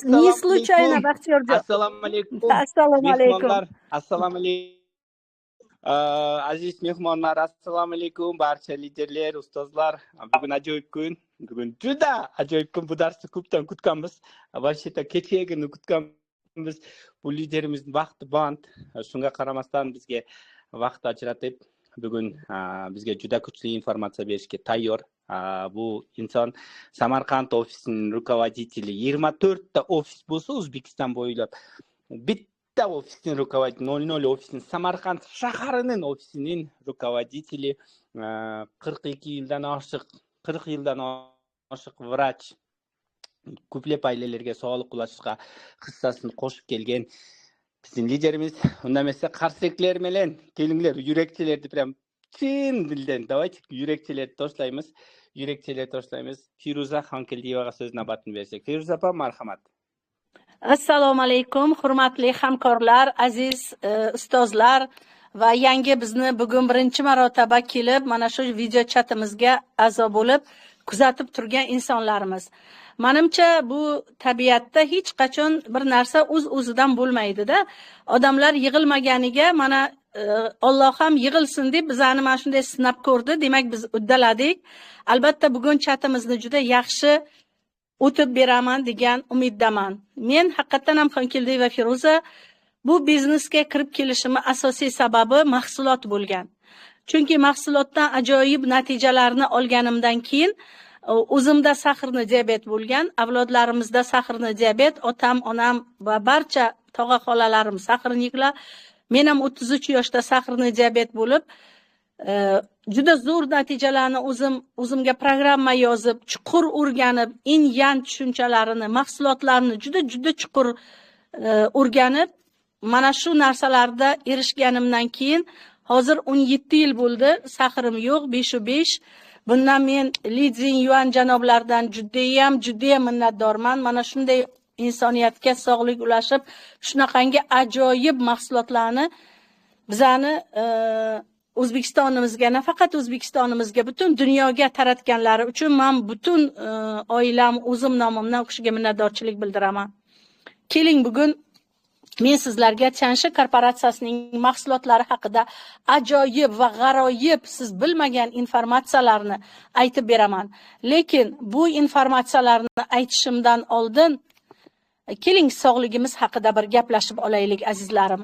Не случайно, Baxtiyorjon. Assalomu alaykum. Assalomu alaykum. Assalomu alaykum. Aziz mehmonlar, assalomu alaykum barcha liderlar, ustozlar. Bugun ajoyib kun. Bugun juda ajoyib kun. Bu darsni ko'pdan kutganmiz. Вообще-то kechagini kutganmiz. Bu liderimizning vaqti band. Shunga qaramasdan bizga vaqt ajratib, bugun bizga juda kuchli informatsiya berishga tayyor. Bu inson Samarqand ofisining руководители. 24 ta ofis bo'lsa O'zbekiston bo'ylab bitta ofisning руководители, 00 ofisining, Samarqand shaharining ofisining руководители, 42 yildan oshiq, 40 yildan oshiq vrach, ko'plab ailalarga sog'liq ulashishga hissasini qo'shib kelgan bizning liderimiz. Undan esa qarsaklar bilan kelinglar, yurakchalarni prям chin dildan, давайте yurakchalarni toshlaymiz, yurakchalarni toshlaymiz. Feruza Xonkeldiyevaga so'z navbatini bersak. Feruza opa, marhamat. Assalomu alaykum, hurmatli hamkorlar, aziz ustozlar va yangi bizni bugun birinchi marotaba kelib mana shu video chatimizga a'zo bo'lib kuzatib turgan insonlarimiz. Manimcha, bu tabiatda hech qachon bir narsa o'z-o'zidan bo'lmaydi-da. Odamlar yig'ilmaganiga mana Alloh ham yig'ilsin deb bizani mana shunday sinab ko'rdi. Demak, biz uddaladik. Albatta, bugun chatimizni juda yaxshi o'tib beraman degan umiddaman. Men haqiqatdan ham Xonkeldiyeva Feruza, bu biznesga kirib kelishimni asosiy sababi mahsulot bo'lgan. Chunki mahsulotdan ajoyib natijalarni olganimdan keyin o'zimda сахарный diabet bo'lgan, avlodlarimizda сахарный diabet, otam, onam va barcha tog'a xolalarim сахарник lar. Men ham 33 yoshda сахарный diabet bo'lib, juda zo'r natijalarni o'zim o'zimga programma yozib, chuqur o'rganib, in yan tushunchalarini, mahsulotlarni juda juda chuqur o'rganib, mana shu narsalarda erishganimdan keyin hozir 17 yil bo'ldi, сахар im yo'q, 5 5. Bundan men Li Yuan janoblardan judayam judayam minnatdorman. Mana shunday insoniyatga sog'lik ulashib, shunaqangi ajoyib mahsulotlarni bizani O'zbekistonimizga, nafaqat O'zbekistonimizga, butun dunyoga taratganlari uchun men butun oilam, o'zim nomimdan u kishiga minnatdorchilik bildiraman. Keling, bugun men sizlarga Tianshi korporatsiyasining mahsulotlari haqida ajoyib va g'aroyib, siz bilmagan informatsiyalarni aytib beraman. Lekin bu informatsiyalarni aytishimdan oldin keling, sog'ligimiz haqida bir gaplashib olaylik, azizlarim.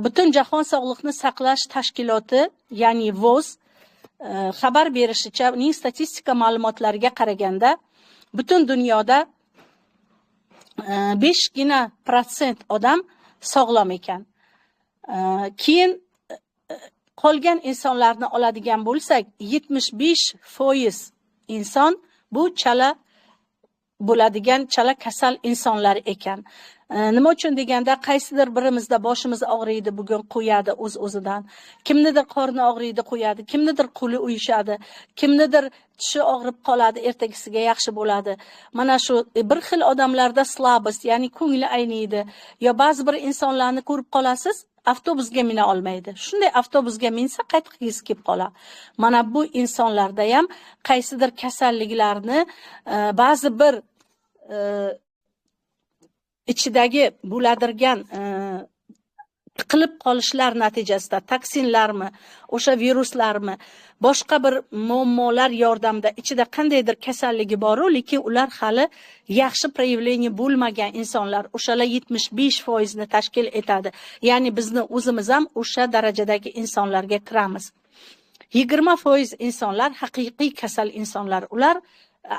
Butun jahon sog'liqni saqlash tashkiloti, ya'ni WHO xabar berishicha, uning statistika ma'lumotlariga qaraganda, butun dunyoda 5gina% odam sog'lom ekan. Keyin qolgan insonlarni oladigan bo'lsak, 75% inson bu chala bo'ladigan, chala kasal insonlar ekan. Nima uchun deganda, qaysidir birimizda boshimiz og'riydi, bugun qo'yadi o'z-o'zidan. Kimnidir qorni og'riydi, qo'yadi, kimnidir qo'li uyushadi, kimnidir tishi og'rib qoladi, ertagisiga yaxshi bo'ladi. Mana shu bir xil odamlarda слабость, ya'ni ko'ngli ayniydi. Yo ba'zi bir insonlarni ko'rib qolasiz, avtobusga mina olmaydi. Shunday avtobusga minsa qaytqisi kelib qoladi. Mana bu insonlarda ham qaysidir kasalliklarni ba'zi bir ichidagi bo'ladirgan tiqilib qolishlar natijasida toksinlarmi, o'sha viruslarmi, boshqa bir muammolar yordamida ichida qandaydir kasalligi bor-u, lekin ular hali yaxshi проявление bo'lmagan insonlar, o'shalar 75% ni tashkil etadi. Ya'ni bizni o'zimiz ham o'sha darajadagi insonlarga kiramiz. 20% insonlar haqiqiy kasal insonlar. Ular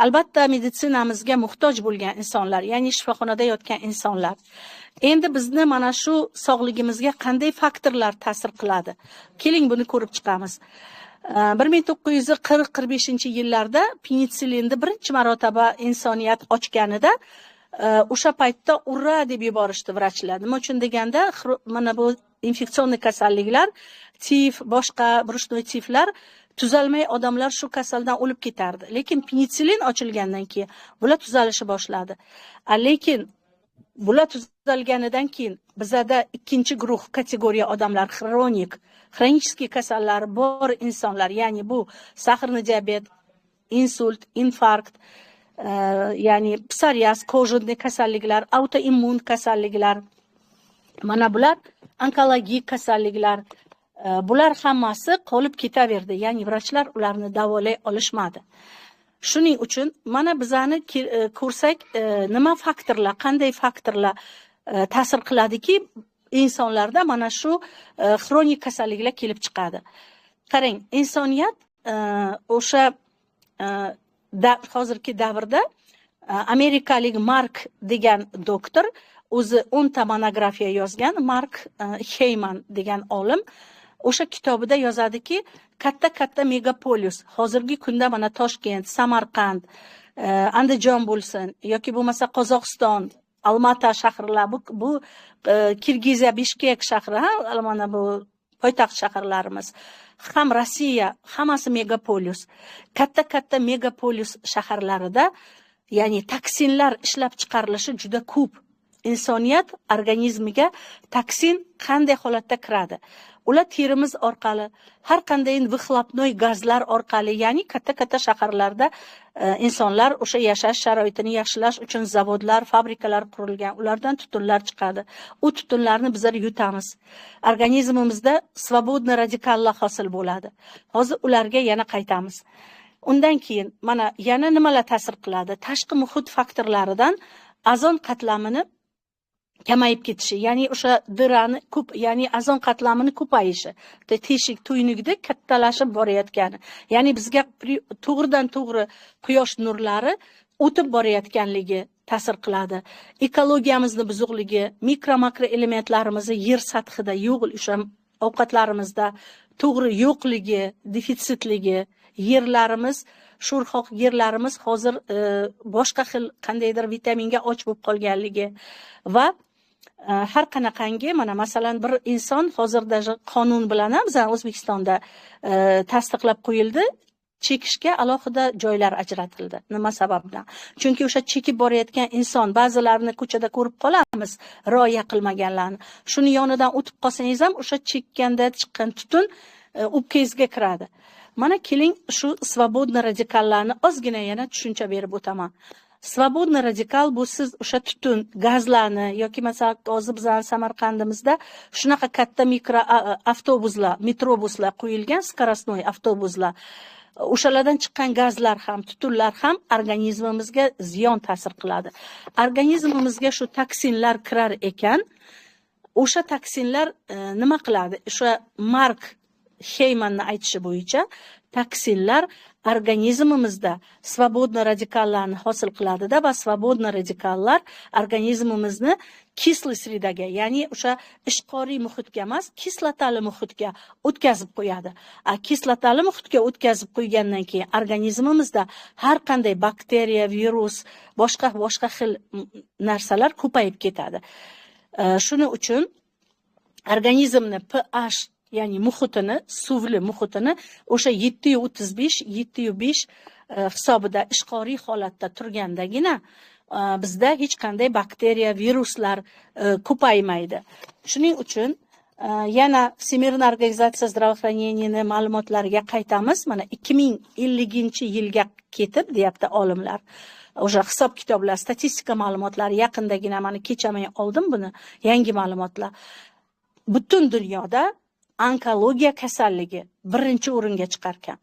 albatta meditsinamizga muhtoj bo'lgan insonlar, ya'ni shifoxonada yotgan insonlar. Endi bizni mana shu sog'ligimizga qanday faktorlar ta'sir qiladi? Keling, buni ko'rib chiqamiz. 1940-45 yillarda penitsillinni birinchi marotaba insoniyat ochganida o'sha paytda ura deb yuborishdi vrachlar. Nima uchun deganda, mana bu infeksion kasalliklar, tif, boshqa брюшной tiflar tuzalmay odamlar shu kasaldan o'lib ketardi. Lekin penitsillin ochilgandan keyin bular tuzalishni boshladi. Lekin bular tuzalganidan keyin bizada ikkinchi guruh kategoriya odamlar, xronический kasallari bor insonlar, ya'ni bu сахарный diabet, insult, infarkt, Ya'ni psoriaz, кожный kasalliklar, autoimmun kasalliklar, mana bular onkologik kasalliklar, bular hammasi qolib ketaverdi. Ya'ni vrachlar ularni davolay olishmadi. Shuning uchun mana bizani ko'rsak, nima faktorlar, qanday faktorlar ta'sir qiladiki, insonlarda mana shu xronik kasalliklar kelib chiqadi. Qarang, insoniyat o'sha hozirgi davrda amerikalik Mark degan doktor o'zi 10 ta monografiya yozgan, Mark Heyman degan olim o'sha kitobida yozadiki, katta-katta megapolis, hozirgi kunda mana Toshkent, Samarqand, Andijon bo'lsin yoki bo'lmasa Qozog'iston, Almata shaharlar, bu Kirgiziya, Bishkek shahri, ha, mana bu poytaxt shaharlarimiz, ham Rossiya, hammasi megapolis. Katta-katta megapolis shaharlarida, ya'ni toksinlar ishlab chiqarilishi juda ko'p. Insoniyat organizmiga toksin qanday holatda kiradi? Ular terimiz orqali, har qanday выхлопной gazlar orqali, ya'ni katta-katta shaharlarda insonlar o'sha yashash sharoitini yaxshilash uchun zavodlar, fabrikalar qurilgan, ulardan tutunlar chiqadi. U tutunlarni bizlar yutamiz. Organizmimizda свободный radikallar hosil bo'ladi. Hozir ularga yana qaytamiz. Undan keyin mana yana nimalar ta'sir qiladi? Tashqi muhit faktorlaridan ozon qatlamini kamayib ketishi, ya'ni o'sha дыра ni ko'p, ya'ni ozon qatlamini ko'payishi, teshik tuynugida kattalashib borayotgani, ya'ni bizga to'g'ridan to'g'ri quyosh nurlari o'tib borayotganligi ta'sir qiladi. Ekologiyamizni buzuqligi, mikro makro elementlarimizni yer sathida yo'q, o'sha ovqatlarimizda to'g'ri yo'qligi, defitsitligi, yerlarimiz, sho'rxok yerlarimiz hozir boshqa xil qandaydir vitaminga och bo'lib qolganligi va har qanaqangi mana masalan bir inson hozir даже qonun bilan ham bizani O'zbekistonda tasdiqlab qo'yildi, chekishga alohida joylar ajratildi. Nima sababdan? Chunki o'sha chekib borayotgan inson, ba'zilarini ko'chada ko'rib qolamiz, rioya qilmaganlarni. Shuni yonidan o'tib qolsangiz ham o'sha chekkanda chiqqan tutun o'pkangizga kiradi. Mana keling, shu свободный radikallarni ozgina yana tushuncha berib o'taman. Свободный radikal bu siz o'sha tutun gazlarni yoki masalan hozir bizani Samarqandimizda shunaqa katta mikro avtobuslar, metrobuslar qo'yilgan, скоростной avtobuslar. O'shalardan chiqqan gazlar ham, tutunlar ham organizmimizga ziyon ta'sir qiladi. Organizmimizga shu toksinlar kirar ekan, o'sha toksinlar nima qiladi? O'sha Mark Heymanni aytishi bo'yicha toksinlar organizmimizda свободный radikallarni hosil qiladida va свободный radikallar organizmimizni кислый среда ga, ya'ni o'sha ishqoriy muhitga emas, kislotali muhitga o'tkazib qo'yadi. A kislotali muhitga o'tkazib qo'ygandan keyin organizmimizda har qanday bakteriya, virus, boshqa boshqa xil narsalar ko'payib ketadi. Shuning uchun organizmni pH, ya'ni muhitini, suvli muhitini o'sha 7,35, 7,5 hisobida ishqoriy holatda turgandagina bizda hech qanday bakteriya, viruslar ko'paymaydi. Shuning uchun yana Всемирная организация здравоохранения ma'lumotlariga qaytamiz. Mana 2050-yilga ketib, deyapti olimlar. O'sha hisob kitoblar, statistika ma'lumotlari yaqindagina, mana kecha men oldim buni, yangi ma'lumotlar. Butun dunyoda onkologiya kasalligi birinchi o'ringa chiqarkan.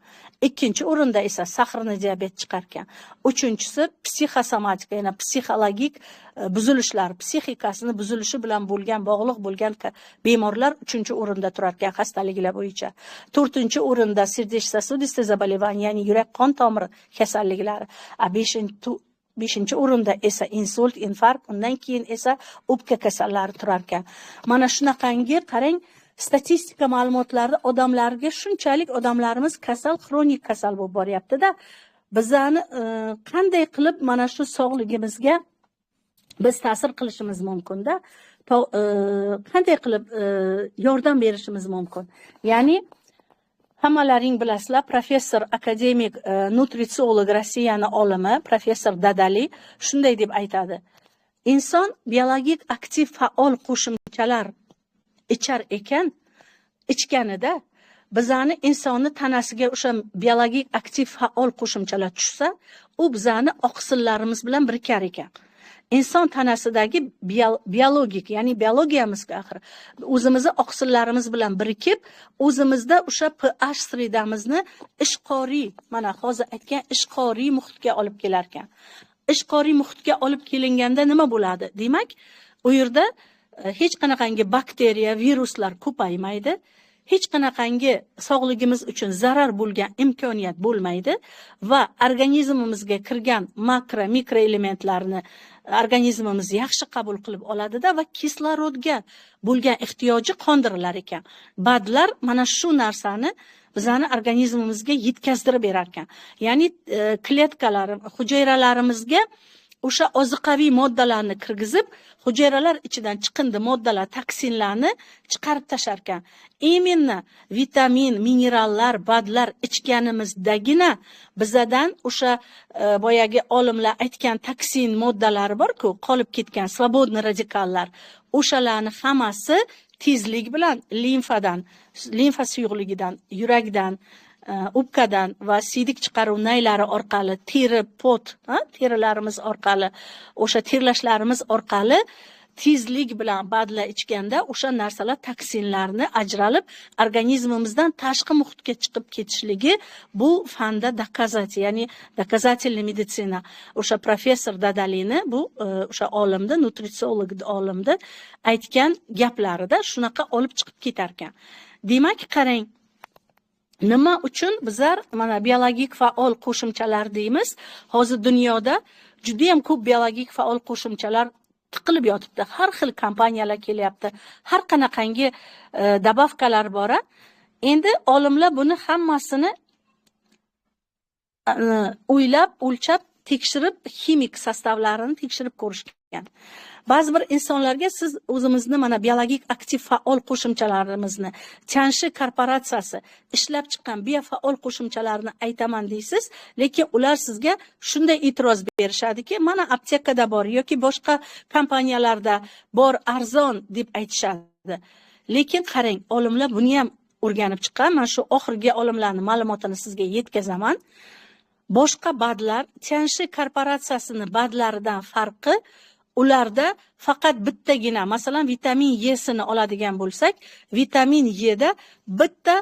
Ikkinchi o'rinda esa сахарный diabet chiqarkan. Uchinchisi psixosomatika, ya'ni psixologik buzilishlar, psixikasini buzilishi bilan bo'lgan, bog'liq bo'lgan bemorlar uchinchi o'rinda turar ekan xastaliklar bo'yicha. To'rtinchi o'rinda сердечно-сосудистые заболевания, ya'ni yurak qon tomir kasalliklari. A beshinchi o'rinda esa insult, infarkt, undan keyin esa o'pka kasallari turar ekan. Mana shunaqangi, qarang, statistika ma'lumotlarida odamlarga shunchalik odamlarimiz kasal, xronik kasal bo'lib boryapti-da. Bizani qanday qilib mana shu sog'ligimizga biz ta'sir qilishimiz mumkin-da? Qanday qilib yordam berishimiz mumkin? Ya'ni hammalaring bilasizlar, professor, akademik, nutritsiolog, Rossiyani olimi, professor Dadali shunday deb aytadi: inson biologik aktiv faol qo'shimchalar ichar ekan, ichganida Bizani insonni tanasiga o'sha biologik aktiv faol qo'shimchalar tushsa, u bizani oqsillarimiz bilan birikar ekan. Inson tanasidagi biologik, ya'ni biologiyamizga axir o'zimizni oqsillarimiz bilan birikib, o'zimizda o'sha pH sredamizni ishqoriy, mana hozir aytgan ishqoriy muhitga olib kelar ekan. Ishqoriy muhitga olib kelinganda nima bo'ladi? Demak, u yerda hech qanaqangi bakteriya, viruslar ko'paymaydi. Hech qanaqangi sog'ligimiz uchun zarar bo'lgan imkoniyat bo'lmaydi va organizmimizga kirgan makro, mikroelementlarni organizmimiz yaxshi qabul qilib oladida va kislorodga bo'lgan ehtiyoji qondirilar ekan. Badlar mana shu narsani bizani organizmimizga yetkazdirib berar ekan. Ya'ni kletkalar, hujayralarimizga o'sha oziqaviy moddalarni kirgizib, hujayralar ichidan chiqindi moddalar, toksinlarni chiqarib tashlar ekan. Именно vitamin, minerallar, badlar ichganimizdagina bizadan o'sha boyagi olimlar aytgan toksin moddalari bor-ku, qolib ketgan svobodniy radikallar, o'shalarni hammasi tezlik bilan limfadan, limfa suyuqligidan, yurakdan, o'pkadan va siydik chiqaruv naylari orqali, teri, pot, terilarimiz orqali, o'sha terlashlarimiz orqali tezlik bilan badla ichganda o'sha narsalar, toksinlarni ajralib organizmimizdan tashqi muhitga chiqib ketishligi bu fanda доказать, ya'ni доказательный meditsina. O'sha professor Dadalini, bu o'sha olimni, nutritsiolog olimni aytgan gaplarida shunaqa olib chiqib ketar ekan. Demak, qarang, nima uchun bizlar mana biologik faol qo'shimchalar deymiz? Hozir dunyoda juda ham ko'p biologik faol qo'shimchalar tiqilib yotibdi. Har xil kompaniyalar kelyapti. Har qanaqangi добавка lar bor. Endi olimlar buni hammasini o'ylab, o'lchab, tekshirib, ximik состав larini tekshirib ko'rishgan. Ba'zi bir insonlarga siz o'zimizni mana biologik aktiv faol qo'shimchalarimizni, Tianshi korporatsiyasi ishlab chiqqan biofaol qo'shimchalarni aytaman deysiz, lekin ular sizga shunday e'tiroz berishadiki, mana aptekada bor yoki boshqa kompaniyalarda bor, arzon deb aytishadi. Lekin qarang, olimlar buni ham o'rganib chiqqan. Men shu oxirgi olimlarning ma'lumotini sizga yetkazaman. Boshqa badlar, Tianshi korporatsiyasining badlaridan farqi, ularda faqat bittagina, masalan, vitamin E sini oladigan bo'lsak, vitamin E da bitta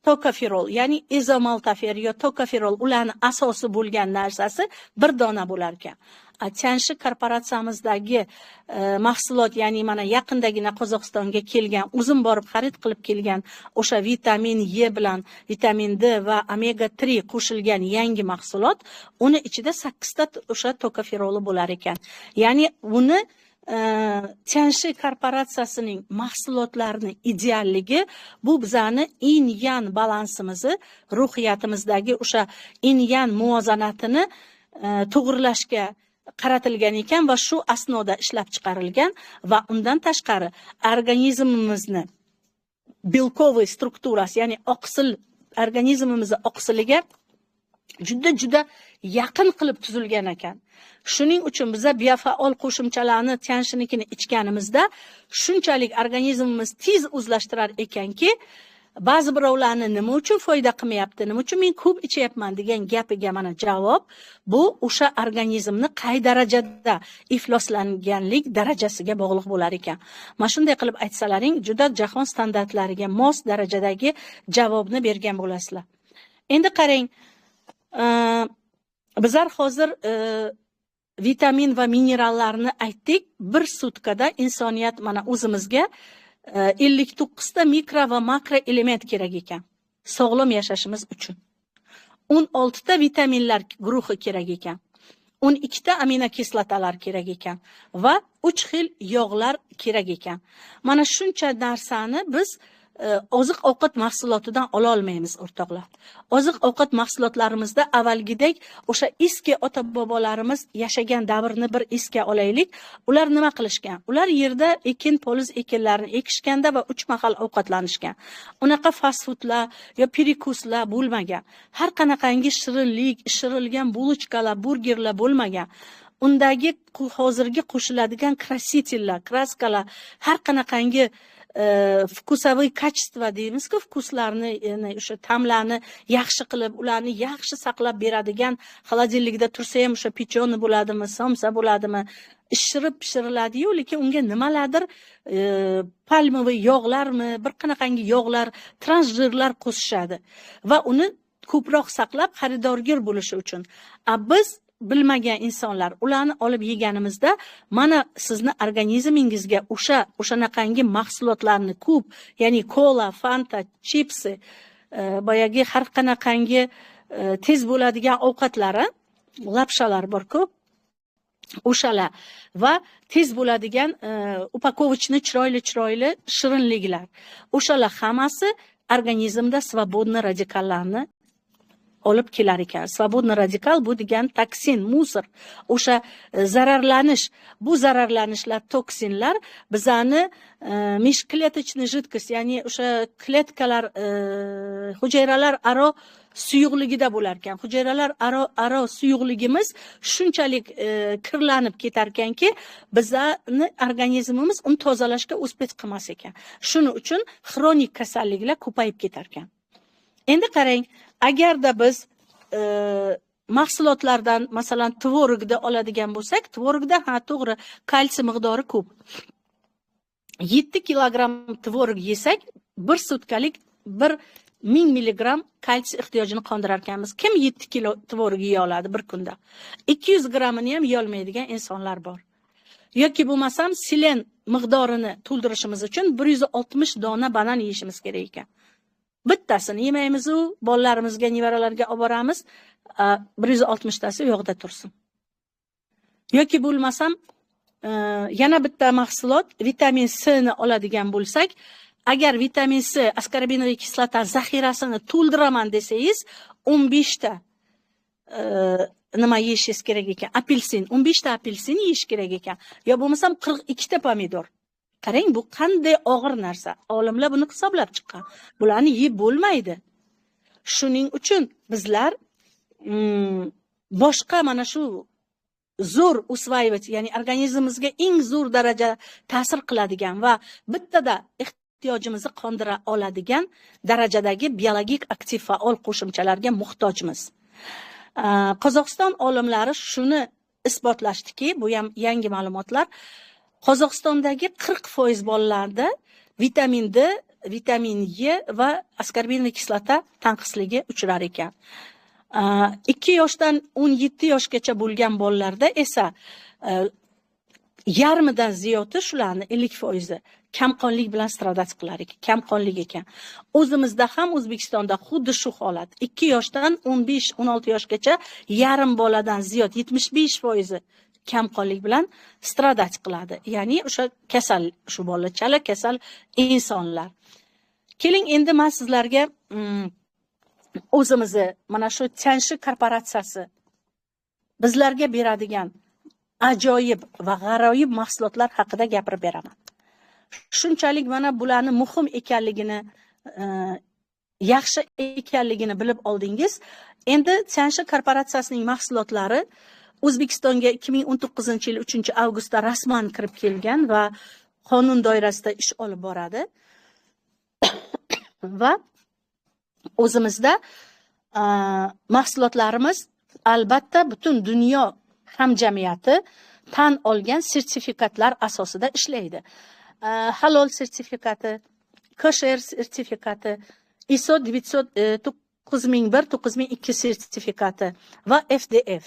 tokoferol, ya'ni izomaltofer yo tokoferol, ularning asosi bo'lgan narsasi bir dona bo'lar ekan. Tianshi korporatsiyamizdagi mahsulot, ya'ni mana yaqindagina Qozog'istonga kelgan, o'zim borib xarid qilib kelgan o'sha vitamin E bilan vitamin D va omega 3 qo'shilgan yangi mahsulot, uni ichida 8 ta o'sha tokoferoli bo'lar ekan. Ya'ni uni Tianshi korporatsiyasining mahsulotlarining idealligi bu bizani yin-yang balansimizni, ruhiyatimizdagi o'sha yin-yang muvozanatini to'g'rilashga qaratilgan ekan va shu asnoda ishlab chiqarilgan va undan tashqari organizmimizni белковый strukturasi, ya'ni oqsil, organizmimizni oqsiliga juda-juda yaqin qilib tuzilgan ekan. Shuning uchun biza biofaol qo'shimchalarni Tianshinikini ichganimizda shunchalik organizmimiz tez o'zlashtirar ekanki, ba'zi birovlarni nima uchun foyda qilmayapti, nima uchun men ko'p ichyapman degan gapiga mana javob bu o'sha organizmni qay darajada ifloslanganlik darajasiga bog'liq bo'lar ekan. Mana shunday qilib aytsalaring, juda jahon standartlariga mos darajadagi javobni bergan bo'lasizlar. Endi qarang, bizlar hozir vitamin va minerallarni aytdik. Bir sutkada insoniyat mana o'zimizga 59 ta mikro va makro element kerak ekan sog'lom yashashimiz uchun. 16 ta vitaminlar guruhi kerak ekan. 12 ta aminokislotalar kerak ekan va 3 xil yog'lar kerak ekan. Mana shuncha narsani biz oziq-ovqat mahsulotidan ola olmaymiz, o'rtoqlar. Oziq-ovqat mahsulotlarimizda avvalgidek o'sha eski ota-bobolarimiz yashagan davrni bir esga olaylik. Ular nima qilishgan? Ular yerda ekin, poliz ekinlarini ekishganda va 3 mahal ovqatlanishgan. Unaqa fast foodlar yo перекус lar bo'lmagan. Har qanaqangi shirinlik, ishirilgan булочка lar, burgerlar bo'lmagan. Undagi hozirgi qo'shiladigan краситель lar, краска lar, har qanaqangi Вкусовые качества deymizku, вкус larni, ya'ni o'sha ta'mlarni yaxshi qilib, ularni yaxshi saqlab beradigan, холодильник da tursa ham o'sha печенье bo'ladimi, somsa bo'ladimi, ishirib pishiriladiyu, lekin unga nimalardir, пальмовый yog'larmi, bir qanaqangi yog'lar, трансжир lar qo'shishadi va uni ko'proq saqlab, xaridorgir bo'lishi uchun. A biz, bilmagan insonlar, ularni olib yeganimizda, mana sizni organizmingizga o'shanaqangi mahsulotlarni ko'p, ya'ni kola, Fanta, chipsi, boyagi har qanaqangi tez bo'ladigan ovqatlari, лапша lar borku, o'shalar va tez bo'ladigan упаковочный, chiroyli chiroyli shirinliklar, o'shalar hammasi organizmda свободный radikallarni olib kelar ekan. Свободный radikal bu degan toksin, мусор, o'sha zararlanish. Bu zararlanishlar, toksinlar bizani межклеточный жидкость, ya'ni o'sha kletkalar, hujayralar aro suyuqligida bo'lar ekan. Hujayralar aro suyuqligimiz shunchalik kirlanib ketar ekanki, bizani organizmimiz uni tozalashga успеть qilmas ekan. Shuning uchun xronik kasalliklar ko'payib ketar ekan. Endi qarang, agarda biz mahsulotlardan, masalan, tvorogda oladigan bo'lsak, tvorogda, ha, to'g'ri, kalsiy miqdori ko'p. 7 kilogramm tvorog yesak, bir sutkalik 1000 milligramm kalsiy ehtiyojini qondirar ekanmiz. Kim 7 kilo tvorog yeya oladi bir kunda? 200 grammini ham yeyolmaydigan insonlar bor. Yoki bo'lmasam, selen miqdorini to'ldirishimiz uchun 160 dona banan yeyishimiz kerak ekan. Bittasini yemaymizu, bolalarimizga, nevaralarga olib boramiz, 160tasi u yoqda tursin. Yoki bo'lmasam, yana bitta mahsulot, vitamin C ni oladigan bo'lsak, agar vitamin C, аскорбиновая kislota zaxirasini to'ldiraman desangiz, 15 ta nima yeyishingiz kerak ekan? Apelsin, 15 ta apelsin yeyish kerak ekan yo bo'lmasam 42 ta pomidor. Qarang, bu qanday og'ir narsa. Olimlar buni hisoblab chiqqan. Bularni yeb bo'lmaydi. Shuning uchun bizlar boshqa mana shu zo'r усваивать, ya'ni organizmimizga eng zo'r daraja ta'sir qiladigan va bittada ehtiyojimizni qondira oladigan darajadagi biologik aktiv faol qo'shimchalarga muhtojmiz. Qozog'iston olimlari shuni isbotlashdiki, bu ham yangi ma'lumotlar, Qozog'istondagi 40% bolalarda vitamin D, vitamin E va аскорбиновая kislota tanqisligi uchrar ekan. 2 yoshdan 17 yoshgacha bo'lgan bolalarda esa yarmidan ziyodi, shularni 50 foizi kamqonlik bilan страдать qilar ekan, kamqonlik ekan. O'zimizda ham, O'zbekistonda xuddi shu holat. 2 yoshdan 15-16 yoshgacha yarim boladan ziyod, 75 foizi kamqonlik bilan страдать qiladi, ya'ni o'sha kasal, shu bolalar chala kasal insonlar. Keling, endi man sizlarga o'zimizni mana shu Tianshi korporatsiyasi bizlarga beradigan ajoyib va g'aroyib mahsulotlar haqida gapirib beraman. Shunchalik mana bularni muhim ekanligini, yaxshi ekanligini bilib oldingiz. Endi Tianshi korporatsiyasining mahsulotlari O'zbekistonga 2019 yil 3 avgustda rasman kirib kelgan va qonun doirasida ish olib boradi va o'zimizda mahsulotlarimiz, albatta, butun dunyo hamjamiyati tan olgan sertifikatlar asosida ishlaydi. Halol sertifikati, kosher sertifikati, ISO 9001, 9002 sertifikati va FDF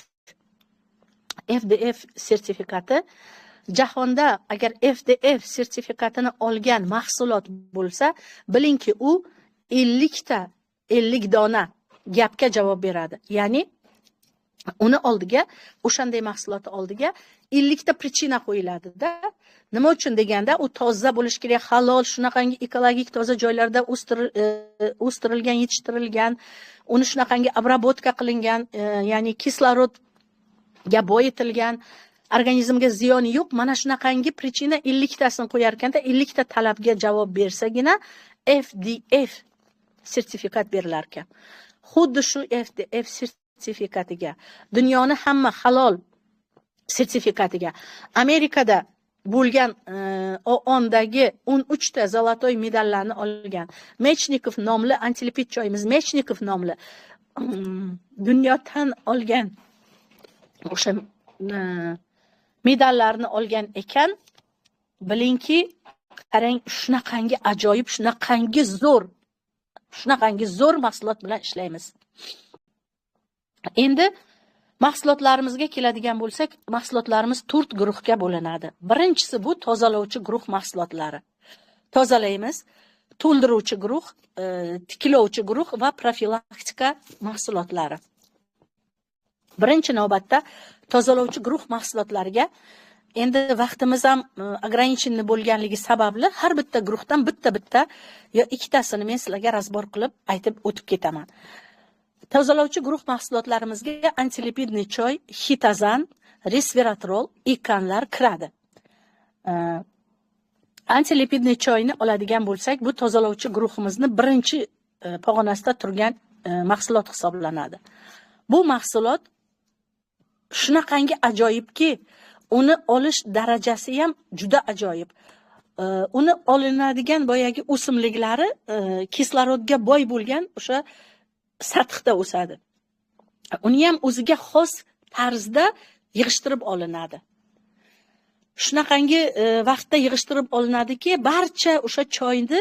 sertifikati. Jahonda agar FDF sertifikatini olgan mahsulot bo'lsa, bilingki, u 50 ta, 50 dona gapga javob beradi, ya'ni uni oldiga, o'shanday mahsulotni oldiga 50 ta причина qo'yiladida. Nima uchun deganda, u toza bo'lishi kerak, halol, shunaqangi ekologik toza joylarda o'stirilgan, yetishtirilgan, uni shunaqangi обработка qilingan, ya'ni kislorodga boyitilgan, organizmga ziyoni yo'q. Mana shunaqangi причина 50 tasini qo'yar ekanda, 50 ta talabga javob bersagina FDF sertifikat berilar ekan. Xuddi shu FDF sertifikatiga, dunyoni hamma halol sertifikatiga Amerikada bo'lgan OONdagi 13 ta золотой medallarni olgan Mechnikov nomli antilipid choyimiz, Mechnikov nomli dunyo tan olgan o'sha medallarni olgan ekan, bilingki, qarang, shunaqangi ajoyib, shunaqangi zo'r, shunaqangi zo'r mahsulot bilan ishlaymiz. Endi mahsulotlarimizga keladigan bo'lsak, mahsulotlarimiz 4 guruhga bo'linadi. Birinchisi bu tozalovchi guruh mahsulotlari. Tozalaymiz, to'ldiruvchi guruh, tiklovchi guruh va profilaktika mahsulotlari. Birinchi navbatda tozalovchi guruh mahsulotlariga endi vaqtimiz ham ограниченный bo'lganligi sababli har bitta guruhdan bitta-bitta yo ikkitasini men sizlarga разбор qilib aytib o'tib ketaman. Tozalovchi guruh mahsulotlarimizga antilipidniy choy, xitozan, resveratrol, ikanlar kiradi. Antilipidniy choyni oladigan bo'lsak, bu tozalovchi guruhimizni birinchi pog'onasida turgan mahsulot hisoblanadi. Bu mahsulot shunaqangi ajoyibki, uni olish darajasi ham juda ajoyib. Uni olinadigan boyagi o'simliklari kislorodga boy bo'lgan o'sha sathda o'sadi. Uni ham o'ziga xos tarzda yig'ishtirib olinadi. Shunaqangi vaqtda yig'ishtirib olinadiki, barcha o'sha choyni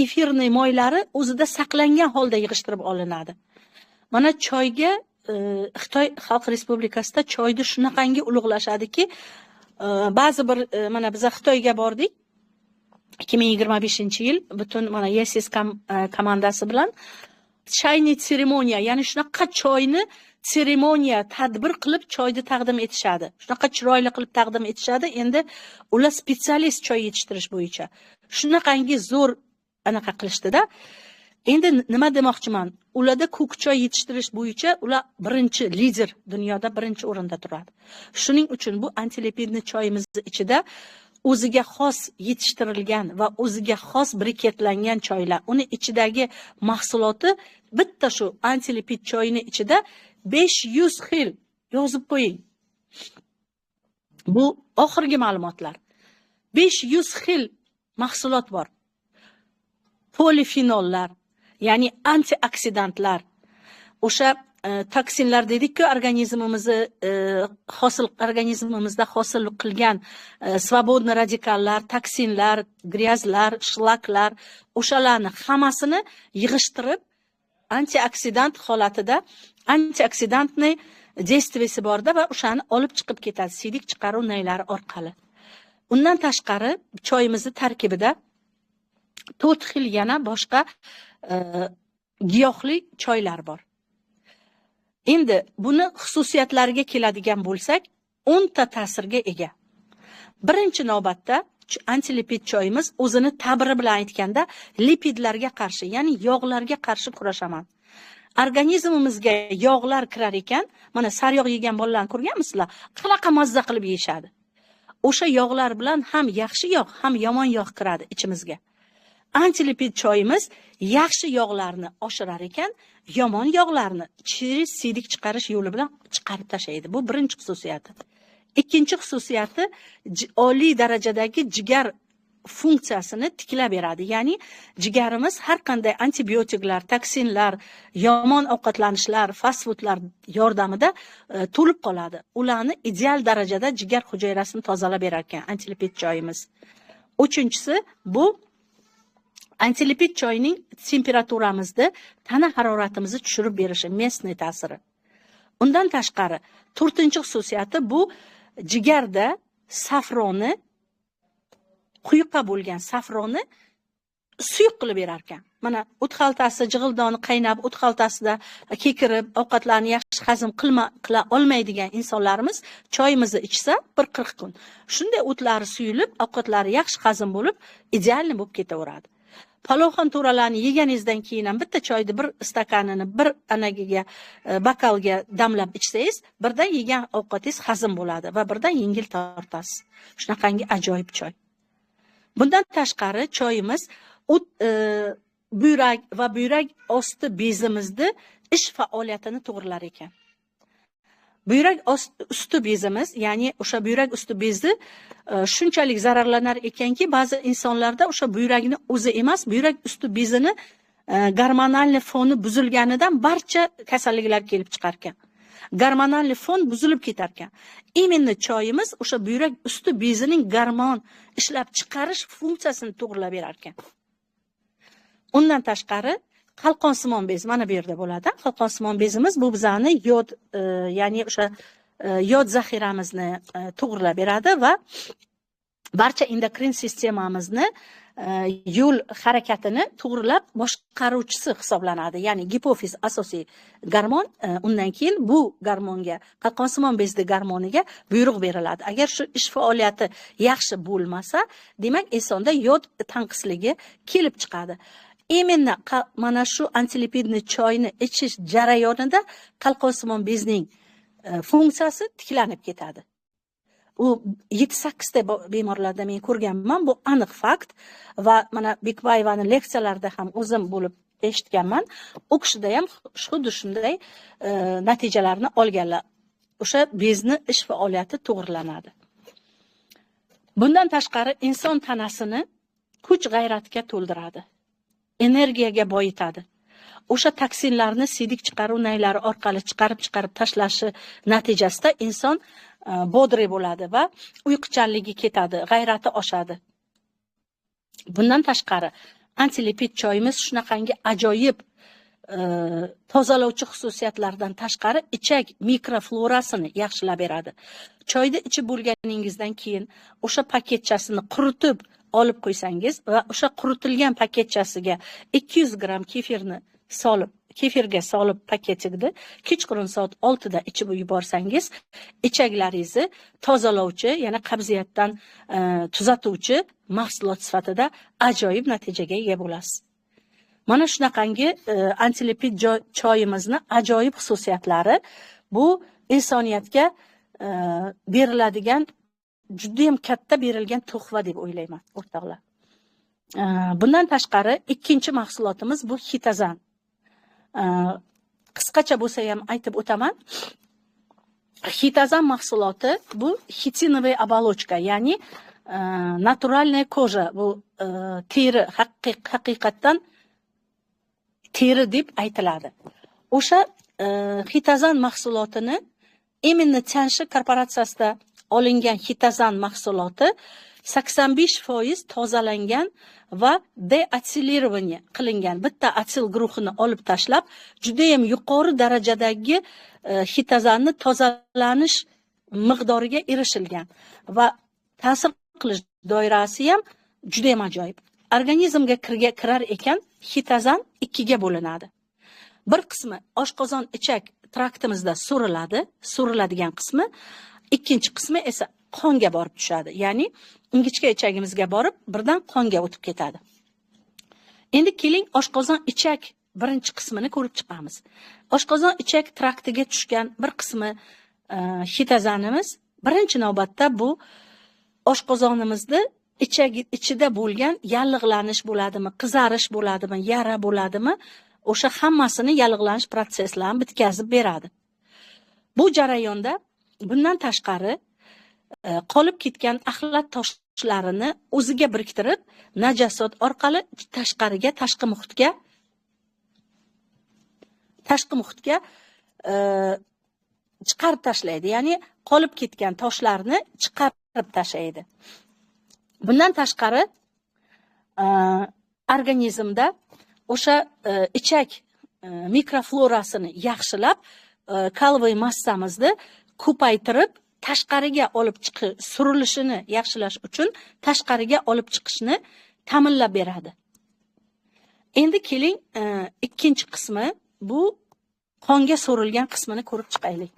efirli moylari o'zida saqlangan holda yig'ishtirib olinadi. Mana choyga Xitoy Xalq Respublikasida choyni shunaqangi ulug'lashadiki, ba'zi bir mana biz Xitoyga bordik 2025-yil butun mana YSS komandasi bilan chayni tseremoniya, ya'ni shunaqa choyni tseremoniya tadbir qilib choyni taqdim etishadi. Shunaqa chiroyli qilib taqdim etishadi. Endi ular spetsialist choy yetishtirish bo'yicha. Shunaqangi zo'r anaqa qilishdida. Endi nima demoqchiman? Ularda ko'k choy yetishtirish bo'yicha ular birinchi lider, dunyoda birinchi o'rinda turadi. Shuning uchun bu antilipidni choyimizni ichida o'ziga xos yetishtirilgan va o'ziga xos briketlangan choylar. Uni ichidagi mahsuloti bitta shu antilipid choyini ichida 500 xil yozib qo'ying. Bu oxirgi ma'lumotlar. 500 xil mahsulot bor. Polifenollar, ya'ni antioksidantlar, o'sha toksinlar dedik-ku, organizmimizni hosil organizmimizda hosil qilgan свободный radikallar, toksinlar, gryazlar, shlaklar, o'shalarni hammasini yig'ishtirib antioksidant holatida, antioksidantniy действиеsi borda va o'shani olib chiqib ketadi siydik chiqaruv naylari orqali. Undan tashqari choyimizni tarkibida 4 xil yana boshqa giyohli choylar bor. Endi buni xususiyatlariga keladigan bo'lsak, 10 ta ta'sirga ega. Birinchi navbatda antilipid choyimiz o'zini ta'biri bilan aytganda lipidlarga qarshi, ya'ni yog'larga qarshi kurashaman. Organizmimizga yog'lar kirar ekan, mana sariyog' yegan bolalarni ko'rganmisizlar? Qanaqa mazza qilib yeyishadi. O'sha yog'lar bilan ham yaxshi yog', ham yomon yog' kiradi ichimizga. Antilipid choyimiz yaxshi yog'larni oshirar ekan, yomon yog'larni через siydik chiqarish yo'li bilan chiqarib tashlaydi. Bu birinchi xususiyati. Ikkinchi xususiyati oliy darajadagi jigar funksiyasini tiklab beradi. Ya'ni jigarimiz har qanday antibiotiklar, toksinlar, yomon ovqatlanishlar, fast foodlar yordamida to'lib qoladi. Ularni ideal darajada jigar hujayrasini tozalab berar ekan antilipid choyimiz. Uchinchisi bu antilipid choyning temperaturamizni, tana haroratimizni tushirib berishi, местный ta'siri. Undan tashqari to'rtinchi xususiyati bu jigarda safroni, quyuqqa bo'lgan safroni suyuq qilib berar ekan. Mana o't xaltasi, jig'ildoni qaynab, o't xaltasida kekirib, ovqatlarni yaxshi hazm qila olmaydigan insonlarimiz choyimizni ichsa bir 40 kun. Shunday o'tlari suyulib, ovqatlari yaxshi hazm bo'lib, idealni bo'lib ketaveradi. Palovxon to'ralarni yeganingizdan keyin ham bitta choyni bir stakanini bir anagiga bokalga damlab ichsangiz, birdan yegan ovqatingiz hazm bo'ladi va birdan yengil tortasiz. Shunaqangi ajoyib choy. Bundan tashqari choyimiz buyrak va buyrak osti bezimizni ish faoliyatini to'g'rilar ekan. Buyrak usti bezimiz, ya'ni o'sha buyrak usti bezi shunchalik zararlanar ekanki, ba'zi insonlarda o'sha buyrakni o'zi emas, buyrak usti bezini gormonal foni buzilganidan barcha kasalliklar kelib chiqar ekan. Gormonal fon buzilib ketar ekan. Именно choyimiz o'sha buyrak usti bezining gormon ishlab chiqarish funksiyasini to'g'rilab berar ekan. Undan tashqari qalqonsimon bez mana bu yerda bo'ladi. Qalqonsimon bezimiz bu bizani yod, ya'ni o'sha yod zaxiramizni to'g'rilab beradi va barcha endokrin sistemamizni yo'l harakatini to'g'rilab boshqaruvchisi hisoblanadi. Ya'ni gipofiz asosiy gormon, undan keyin bu gormonga, qalqonsimon bezni gormoniga buyruq beriladi. Agar shu ish faoliyati yaxshi bo'lmasa, demak insonda yod tanqisligi kelib chiqadi. Именно mana shu antilipidni choyni ichish jarayonida qalqonsimon bezning funksiyasi tiklanib ketadi. U 7-8 ta bemorlarda men ko'rganman, bu aniq fakt va mana Bekbayevani leksiyalarida ham o'zim bo'lib eshitganman. U kishida ham xuddi shunday natijalarni olganlar. O'sha bezni ish faoliyati to'g'rilanadi. Bundan tashqari inson tanasini kuch-g'ayratga to'ldiradi, energiyaga boyitadi. O'sha toksinlarni siydik chiqaruv naylari orqali chiqarib tashlashi natijasida inson bodri bo'ladi va uyquchanligi ketadi, g'ayrati oshadi. Bundan tashqari antilipid choyimiz shunaqangi ajoyib tozalovchi xususiyatlardan tashqari ichak mikroflorasini yaxshilab beradi. Choyni ichib bo'lganingizdan keyin o'sha paketchasini quritib olib qo'ysangiz va o'sha quritilgan paketchasiga 200 gramm kefirni solib, kefirga solib paketigida kechqurun soat 6 da ichib yuborsangiz, ichaklaringizni tozalovchi, yana qabziyatdan tuzatuvchi mahsulot sifatida ajoyib natijaga ega bo'lasiz. Mana shunaqangi antilipid choyimizni ajoyib xususiyatlari bu insoniyatga beriladigan juda ham katta berilgan tuhfa deb o'ylayman, o'rtoqlar. Bundan tashqari ikkinchi mahsulotimiz bu xitozan. Qisqacha bo'lsa ham aytib o'taman. Xitozan mahsuloti bu xitinovая оболочка, ya'ni naturalная кожа, bu teri, haqiqatdan teri deb aytiladi. O'sha xitozan mahsulotini именно Tianshi korporatsiyasida olingan xitozan mahsuloti 85% tozalangan va deasilирование qilingan. Bitta asil guruhini olib tashlab, juda ham yuqori darajadagi xitozanni tozalanish miqdoriga erishilgan va ta'sir qilish doirasi ham juda ham ajoyib. Organizmga kirar ekan, xitozan ikkiga bo'linadi. Bir qismi oshqozon ichak traktimizda so'riladi, so'riladigan qismi, ikkinchi qismi esa qonga borib tushadi. Ya'ni ingichka ichagimizga borib, birdan qonga o'tib ketadi. Endi keling oshqozon ichak birinchi qismini ko'rib chiqamiz. Oshqozon ichak traktiga tushgan bir qismi xitozanimiz birinchi navbatda bu oshqozonimizni ichida bo'lgan yallig'lanish bo'ladimi, qizarish bo'ladimi, yara bo'ladimi, o'sha hammasini yallig'lanish protsesslarini bitkazib beradi. Bu jarayonda bundan tashqari qolib ketgan axlat toshlarini o'ziga biriktirib, najosat orqali tashqariga, tashqi muhitga chiqarib tashlaydi. Ya'ni qolib ketgan toshlarni chiqarib tashlaydi. Bundan tashqari organizmda o'sha ichak mikroflorasini yaxshilab, kalviy massamizni ko'paytirib, tashqariga olib chiqish, surilishini yaxshilash uchun tashqariga olib chiqishni ta'minlab beradi. Endi keling ikkinchi qismi, bu qonga so'rilgan qismini ko'rib chiqaylik.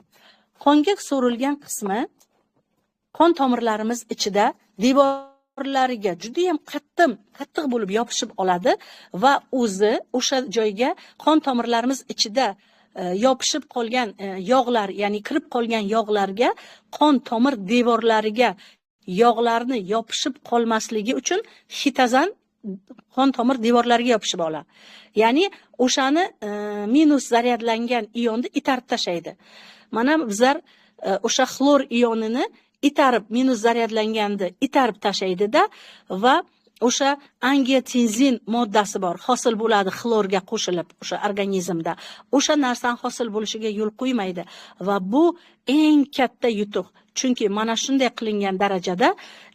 Qonga so'rilgan qismi qon tomirlarimiz ichida devorlariga juda ham qattiq bo'lib yopishib oladi va o'zi o'sha joyga qon tomirlarimiz ichida yopishib qolgan yog'lar, ya'ni kirib qolgan yog'larga, qon tomir devorlariga yog'larni yopishib qolmasligi uchun xitozan qon tomir devorlariga yopishib oladi. Ya'ni o'shani minus zaryadlangan ionni itarib tashlaydi. Mana bizlar o'sha xlor ionini itarib, minus zaryadlanganda itarib tashlaydida va o'sha angiotenzin moddasi bor, hosil bo'ladi xlorga qo'shilib o'sha organizmda. O'sha narsani hosil bo'lishiga yo'l qo'ymaydi va bu eng katta yutuq. Chunki mana shunday qilingan darajada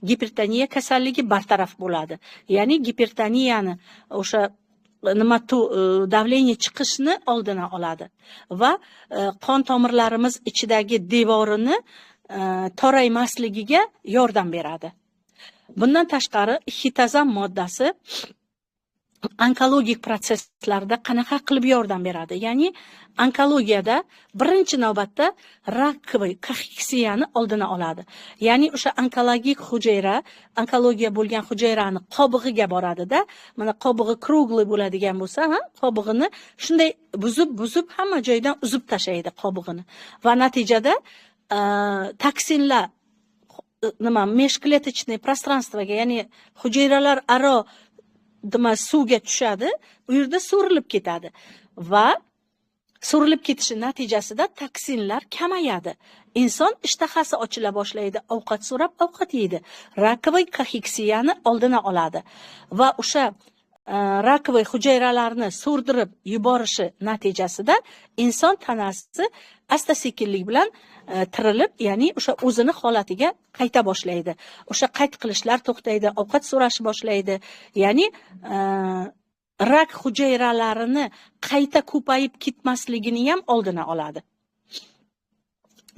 gipertoniya kasalligi bartaraf bo'ladi. Ya'ni gipertoniyani o'sha nima давление chiqishni oldini oladi va qon tomirlarimiz ichidagi devorini toraymasligiga yordam beradi. Bundan tashqari xitozan moddasi onkologik protsesslarda qanaqa qilib yordam beradi? Ya'ni onkologiyada birinchi navbatda раковый kaxeksiyani oldini oladi. Ya'ni o'sha onkologik hujayra, onkologiya bo'lgan hujayrani qobig'iga boradida, mana qobig'i круглый bo'ladigan bo'lsa, ha, qobig'ini shunday buzib-buzib hamma joydan uzib tashlaydi qobig'ini. Va natijada toksinlar nima межклеточный пространство ga, ya'ni hujayralar aro nima suvga tushadi, u yerda so'rilib ketadi va so'rilib ketishi natijasida toksinlar kamayadi. Inson ishtahasi ochila boshlaydi, ovqat so'rab ovqat yeydi. Раковый kaxeksiyani oldini oladi va o'sha раковый hujayralarni so'rdirib yuborishi natijasida inson tanasi asta-sekinlik bilan tirilib, ya'ni o'sha o'zini holatiga qayta boshlaydi. O'sha qayt qilishlar to'xtaydi, ovqat so'rash boshlaydi. Ya'ni rak hujayralarini qayta ko'payib ketmasligini ham oldini oladi.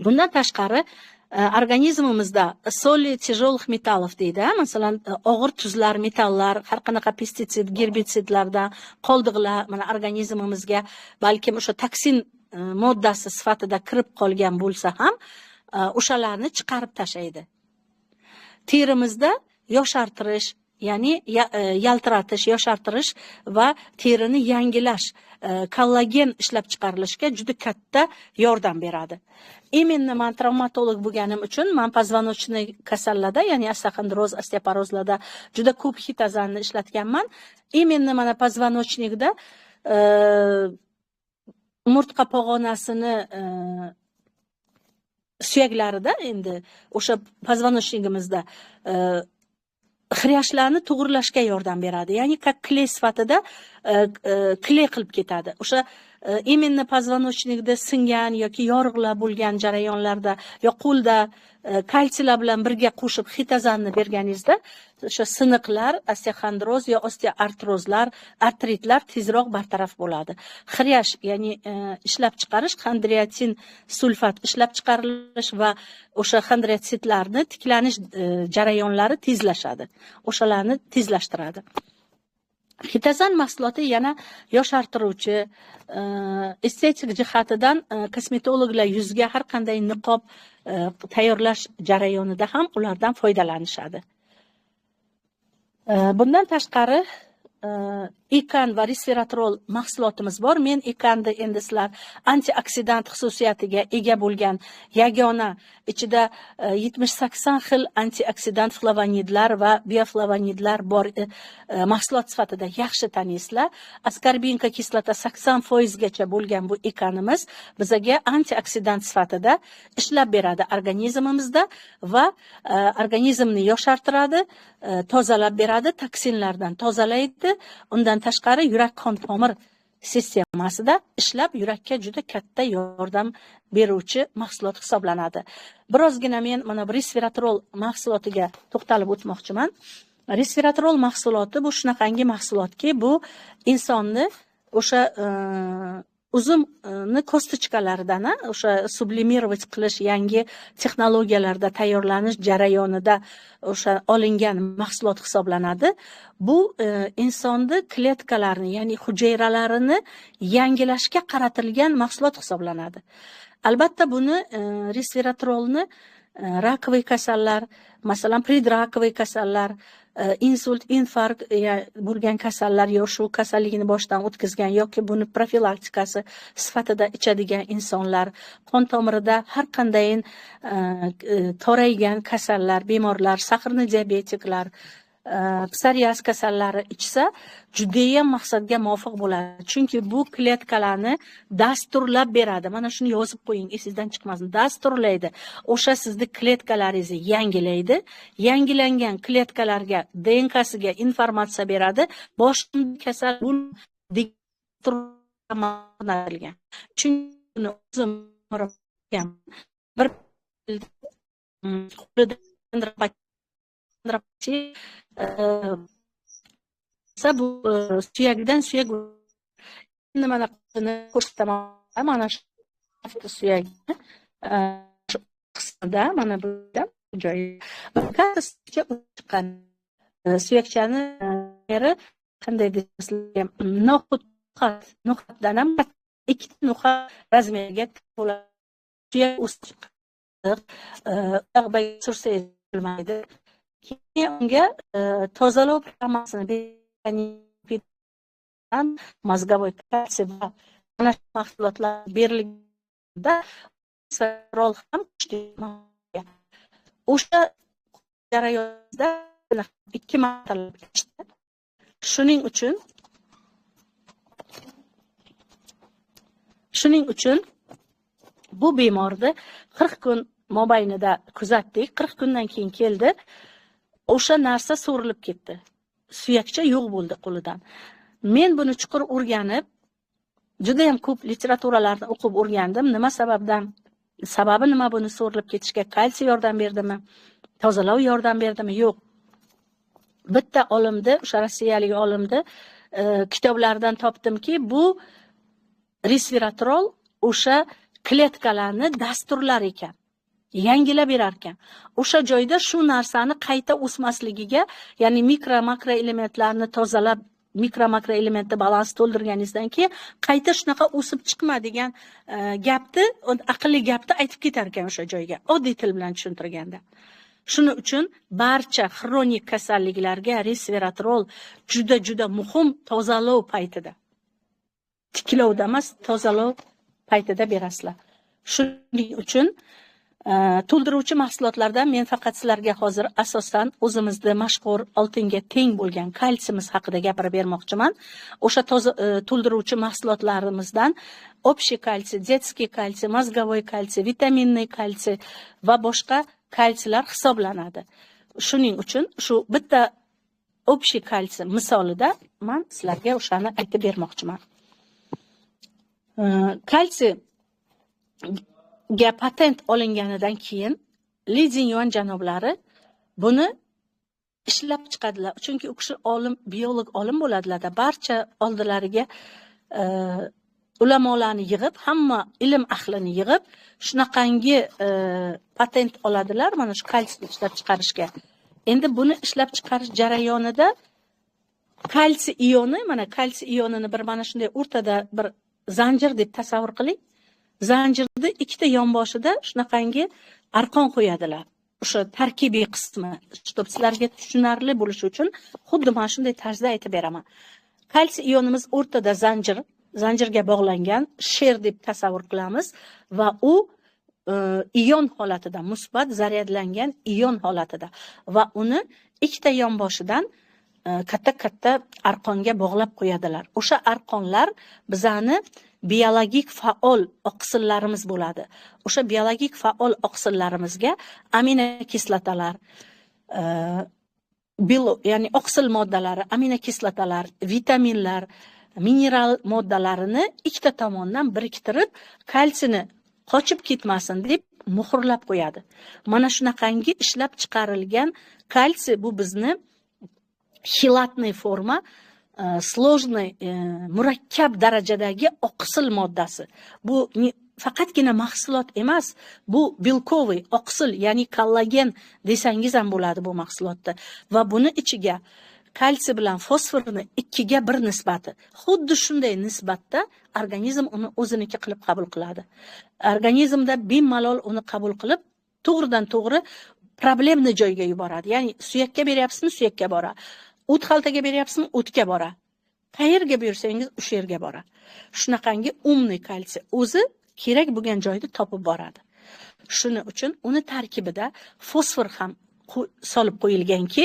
Bundan tashqari organizmimizda соли тяжелых металлов deydi, masalan, og'ir tuzlar, metallar, har qanaqa pestitsid, gerbitsidlardan qoldiqlar mana organizmimizga balkim o'sha toksin moddasi sifatida kirib qolgan bo'lsa ham, o'shalarni chiqarib tashlaydi. Terimizda yoshartirish, ya'ni yaltiratish, yoshartirish va terini yangilash, kollagen ishlab chiqarilishga juda katta yordam beradi. Именно man travmatolog bo'lganim uchun man позвоночный kasallarda, ya'ni osteoxondroz, osteoporozlarda juda ko'p xitozanni ishlatganman. Именно mana позвоночник da umurtqa pog'onasini suyaklarida, endi o'sha позвоночник imizda хрящ larni to'g'irlashga yordam beradi. Ya'ni как клей sifatida клей qilib ketadi. O'sha именно позвоночник da singan yoki yoriqlar bo'lgan jarayonlarda yo qo'lda kalsiylar bilan birga qo'shib xitozanni berganingizda o'sha siniqlar, osteoxondroz yo osteoartrozlar, artritlar tezroq bartaraf bo'ladi. Хрящ, ya'ni ishlab chiqarish, xondroitin sulfat ishlab chiqarilish va o'sha xondrotsitlarni tiklanish jarayonlari tezlashadi. O'shalarni tezlashtiradi. Xitozan mahsuloti yana yoshartiruvchi, estetik jihatidan kosmetologlar yuzga har qanday niqob tayyorlash jarayonida ham ulardan foydalanishadi. Bundan tashqari ikan va resveratrol mahsulotimiz bor. Men ikanni endi sizlar antioksidant xususiyatiga ega bo'lgan yagona, ichida 70-80 xil antioksidant flavonidlar va bioflavonidlar bor mahsulot sifatida yaxshi taniysizlar. Аскорбинка kislota 80% gacha bo'lgan bu ikanimiz bizaga antioksidant sifatida ishlab beradi organizmimizda va organizmni yoshartiradi, tozalab beradi, toksinlardan tozalaydi. Undan tashqari yurak qon tomir sistemasida ishlab yurakka juda katta yordam beruvchi mahsulot hisoblanadi. Birozgina men mana bu resveratrol mahsulotiga to'xtalib o'tmoqchiman. Resveratrol mahsuloti bu shunaqangi mahsulotki, bu insonni o'sha uzumni косточка laridan o'sha сублимировать qilish yangi texnologiyalarda tayyorlanish jarayonida o'sha olingan mahsulot hisoblanadi. Bu insonni kletkalarini, ya'ni hujayralarini yangilashga qaratilgan mahsulot hisoblanadi. Albatta buni resveratrolni раковый kasallar, masalan, предраковый kasallar, insult, infarkt bo'lgan kasallar yo shu kasalligini boshdan o'tkazgan yoki buni profilaktikasi sifatida ichadigan insonlar, qon tomirida har qandayin toraygan kasallar, bemorlar, сахарный diabetiklar, psoriaz kasallari ichsa judayam maqsadga muvofiq bo'ladi. Chunki bu kletkalarni dasturlab beradi. Mana shuni yozib qo'ying, esingizdan chiqmasin. Dasturlaydi. O'sha sizni kletkalaringizni yangilaydi. Yangilangan kletkalarga DNKsiga informatsiya beradi. Boshim kasal degan. Chunki o'zim bir bu suyakdan suyak nimani ko'rsataman, mana shu suyakni shu qismida, mana bu joyi chiqqan suyakchani yeri qanday desam, no'xatdan ham ikkita no'xat razmeriga bo'ladi. Suyak o'sib chiqqan, sursangiz bo'lmaydi. Keyin unga tozalov programmasini bergan, mozgovoy kalsiy va mana shu mahsulotlar berilganda rol ham kuchli. O'sha jarayonda 2 martalab ichdi. Shuning uchun bu bemorni 40 kun mobaynida kuzatdik. 40 kundan keyin keldi. O'sha narsa so'rilib ketdi. Suyakcha yo'q bo'ldi qo'lidan. Men buni chuqur o'rganib, juda ham ko'p literaturalarni o'qib o'rgandim. Nima sababdan? Sababi nima buni so'rilib ketishga? Kalsiy yordam berdimi? Tozalov yordam berdimi? Yo'q. Bitta olimni, o'sha rossiyalik olimni kitoblardan topdimki, bu resveratrol o'sha kletkalarni dasturlar ekan. Yangilab berar ekan. O'sha joyda shu narsani qayta o'smasligiga, ya'ni mikro makro elementlarni tozalab, mikro makro elementni balans to'ldirganingizdan keyin qayta shunaqa o'sib chiqma degan gapni, aqlli gapni aytib ketar ekan o'sha joyga, oddiy til bilan tushuntirganda. Shuning uchun barcha xronik kasalliklarga resveratrol juda-juda muhim tozalov paytida. Tiklovda emas, tozalov paytida berasizlar. Shuning uchun to'ldiruvchi mahsulotlardan men faqat sizlarga hozir asosan o'zimizda mashhur oltinga teng bo'lgan kalsiyimiz haqida gapirib bermoqchiman. O'sha to'ldiruvchi mahsulotlarimizdan общий kalsiy, детский kalsiy, мозговой kalsiy, vitaminli kalsiy va boshqa kalsiylar hisoblanadi. Shuning uchun shu bitta общий kalsiy misolida men sizlarga o'shani aytib bermoqchiman. Kalsiyga patent olinganidan keyin Li Jinyuan janoblari buni ishlab chiqadilar. Chunki u kishi olim, biolog olim bo'ladilar-da, barcha oldilariga ulamolarni yig'ib, hamma ilm ahlini yig'ib, shunaqangi patent oladilar mana shu kalsiyni ishlab chiqarishga. Endi buni ishlab chiqarish jarayonida kalsiy ioni, mana kalsiy ionini bir mana shunday o'rtada bir zanjir deb tasavvur qiling. Zanjirni ikkita yonboshida shunaqangi arqon qo'yadilar. O'sha tarkibiy qismi, shtob sizlarga tushunarli bo'lishi uchun xuddi mana shunday tarzda aytib beraman. Kalsiy ionimiz o'rtada zanjirga bog'langan sher deb tasavvur qilamiz va u ion holatida, musbat zaryadlangan ion holatida va uni ikkita yonboshidan katta-katta arqonga bog'lab qo'yadilar. O'sha arqonlar bizani biologik faol oqsillarimiz bo'ladi. O'sha biologik faol oqsillarimizga aminokislotalar, ya'ni oqsil moddalari, aminokislotalar, vitaminlar, mineral moddalarini ikkita tomondan biriktirib, kalsiyni qochib ketmasin deb muhrlab qo'yadi. Mana shunaqangi ishlab chiqarilgan kalsiy bu bizni xilatniy forma, сложный, murakkab darajadagi oqsil moddasi. Bu faqatgina mahsulot emas, bu belkoviy oqsil, ya'ni kollagen desangiz ham bo'ladi bu mahsulotda. Va buni ichiga kalsiy bilan fosforni 2ga 1 nisbati. Xuddi shunday nisbatda organizm uni o'ziniki qilib qabul qiladi. Organizmda bemalol uni qabul qilib, to'g'ridan to'g'ri problemni joyga yuboradi. Ya'ni suyakka beryapsizmi, suyakka boradi. O't xaltaga beryapsizmi, o'tga boradi. Qayerga buyursangiz o'sha yerga boradi. Shunaqangi umniy kalsiy o'zi kerak bo'lgan joyda topib boradi. Shuning uchun uni tarkibida fosfor ham solib qo'yilganki,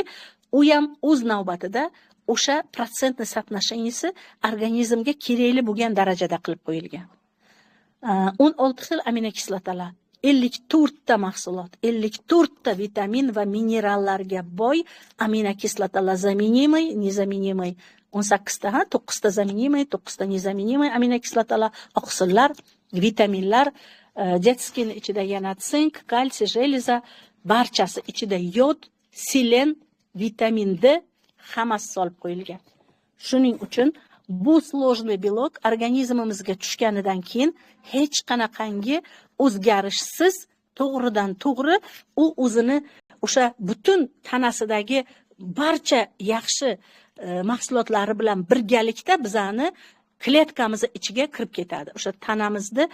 U ham o'z navbatida o'sha процентный соотношение si organizmga kerakli bo'lgan darajada qilib qo'yilgan. 16 xil aminokislotalar, 54 ta mahsulot, 54 ta vitamin va minerallarga boy aminokislotalar, заменимый, незаменимый 18 ta, ha, 9 ta заменимый, 9 ta незаменимый aminokislotalar, oqsillar, vitaminlar, детский ni ichida yana sink, kalsiy, железо, barchasi ichida yod, selen, vitamin D hammasi solib qo'yilgan. Shuning uchun bu сложный белок organizmimizga tushganidan keyin hech qanaqangi o'zgarishsiz to'g'ridan to'g'ri u o'zini o'sha butun tanasidagi barcha yaxshi mahsulotlari bilan birgalikda bizani kletkamizni ichiga kirib ketadi. O'sha tanamizni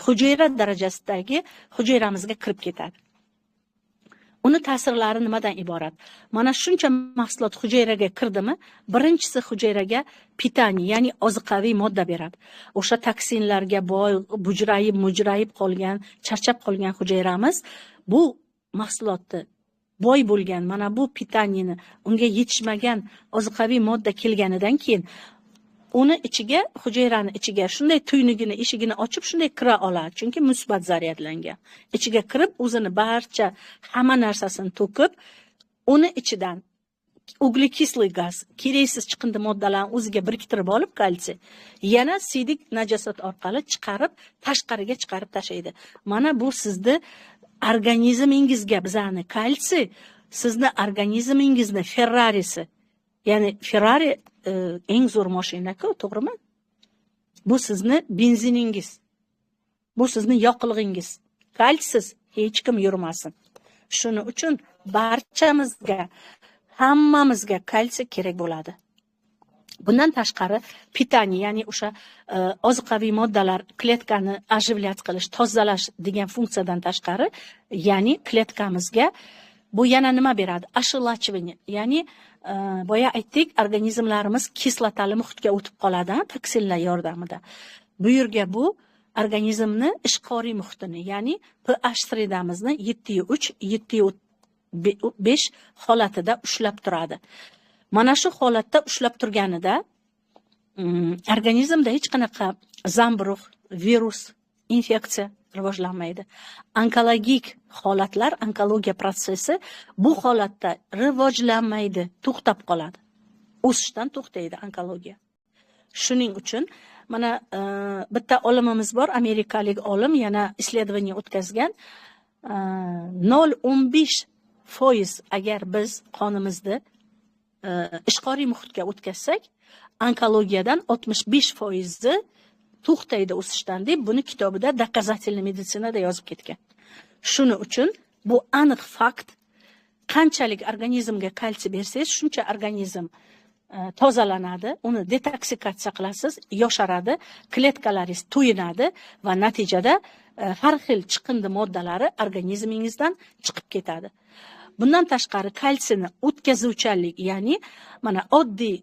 hujayra darajasidagi hujayramizga kirib ketadi. Uni ta'sirlari nimadan iborat? Mana shuncha mahsulot hujayraga kirdimi, birinchisi hujayraga питание, ya'ni oziqaviy modda beradi. O'sha toksinlarga boy, bujrayib, mujrayib qolgan, charchab qolgan hujayramiz bu mahsulotni boy bo'lgan mana bu питание ni, unga yetishmagan oziqaviy modda kelganidan keyin uni ichiga, hujayrani ichiga shunday tuynugini, eshigini ochib shunday kira oladi, chunki musbat zaryadlangan. Ichiga kirib o'zini barcha hamma narsasini to'kib, uni ichidan углекислый gaz, keraksiz chiqindi moddalarni o'ziga biriktirib olib kalsiy, yana siydik najosat orqali chiqarib, tashqariga chiqarib tashlaydi. Mana bu sizni organizmingizga, bizani kalsiy sizni organizmingizni Ferrarisi. Ya'ni Ferrari eng zo'r mashina-ku, to'g'rimi? Bu sizni benziningiz. Bu sizni yoqilg'ingiz. Kalsiz hech kim yurmasin. Shuning uchun barchamizga, hammamizga kalsiy kerak bo'ladi. Bundan tashqari питание, ya'ni o'sha oziqaviy moddalar kletkani оживлять qilish, tozalash degan funksiyadan tashqari, ya'ni kletkamizga bu yana nima beradi? Ощелачивание, ya'ni boya aytdik, organizmlarimiz kislotali muhitga o'tib qoladi, toksinlar yordamida. Bu yerga bu organizmni ishqoriy muhitini, ya'ni pH среда mizni 7,3, 7,5 holatida ushlab turadi. Mana shu holatda ushlab turganida organizmda hech qanaqa zamburug', virus, infeksiya rivojlanmaydi. Onkologik holatlar, onkologiya protsessi bu holatda rivojlanmaydi, to'xtab qoladi. O'sishdan to'xtaydi onkologiya. Shuning uchun mana bitta olimimiz bor, amerikalik olim, yana исследование o'tkazgan. 0,15% agar biz qonimizni ishqoriy muhitga o'tkazsak, onkologiyadan 65% to'xtaydi o'sishdan deb buni kitobida доказательный meditsinada yozib ketgan. Shuning uchun bu aniq fakt. Qanchalik organizmga kalsiy bersangiz, shuncha organizm tozalanadi, uni detoksikatsiya qilasiz, yosharadi, kletkalaringiz to'yinadi va natijada har xil chiqindi moddalari organizmingizdan chiqib ketadi. Bundan tashqari kalsiyni o'tkazuvchanlik, ya'ni mana oddiy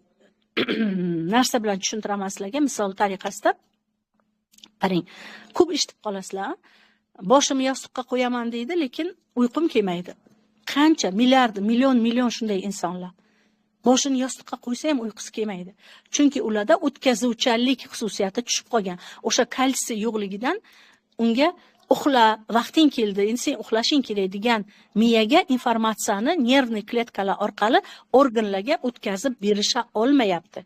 narsa bilan tushuntiraman sizlarga, misol tariqasida. Qarang, ko'p eshitib qolasizlar, boshimni yostiqqa qo'yaman deydi, lekin uyqum kelmaydi. Qancha milliard, million, million shunday insonlar. Boshini yostiqqa qo'ysa ham uyqusi kelmaydi. Chunki ularda o'tkazuvchanlik xususiyati tushib qolgan. O'sha kalsiy yo'qligidan unga uxla, vaqting keldi, endi sen uxlashing kerak degan miyaga informatsiyani nervniy kletkalar orqali organlarga o'tkazib berisha olmayapti.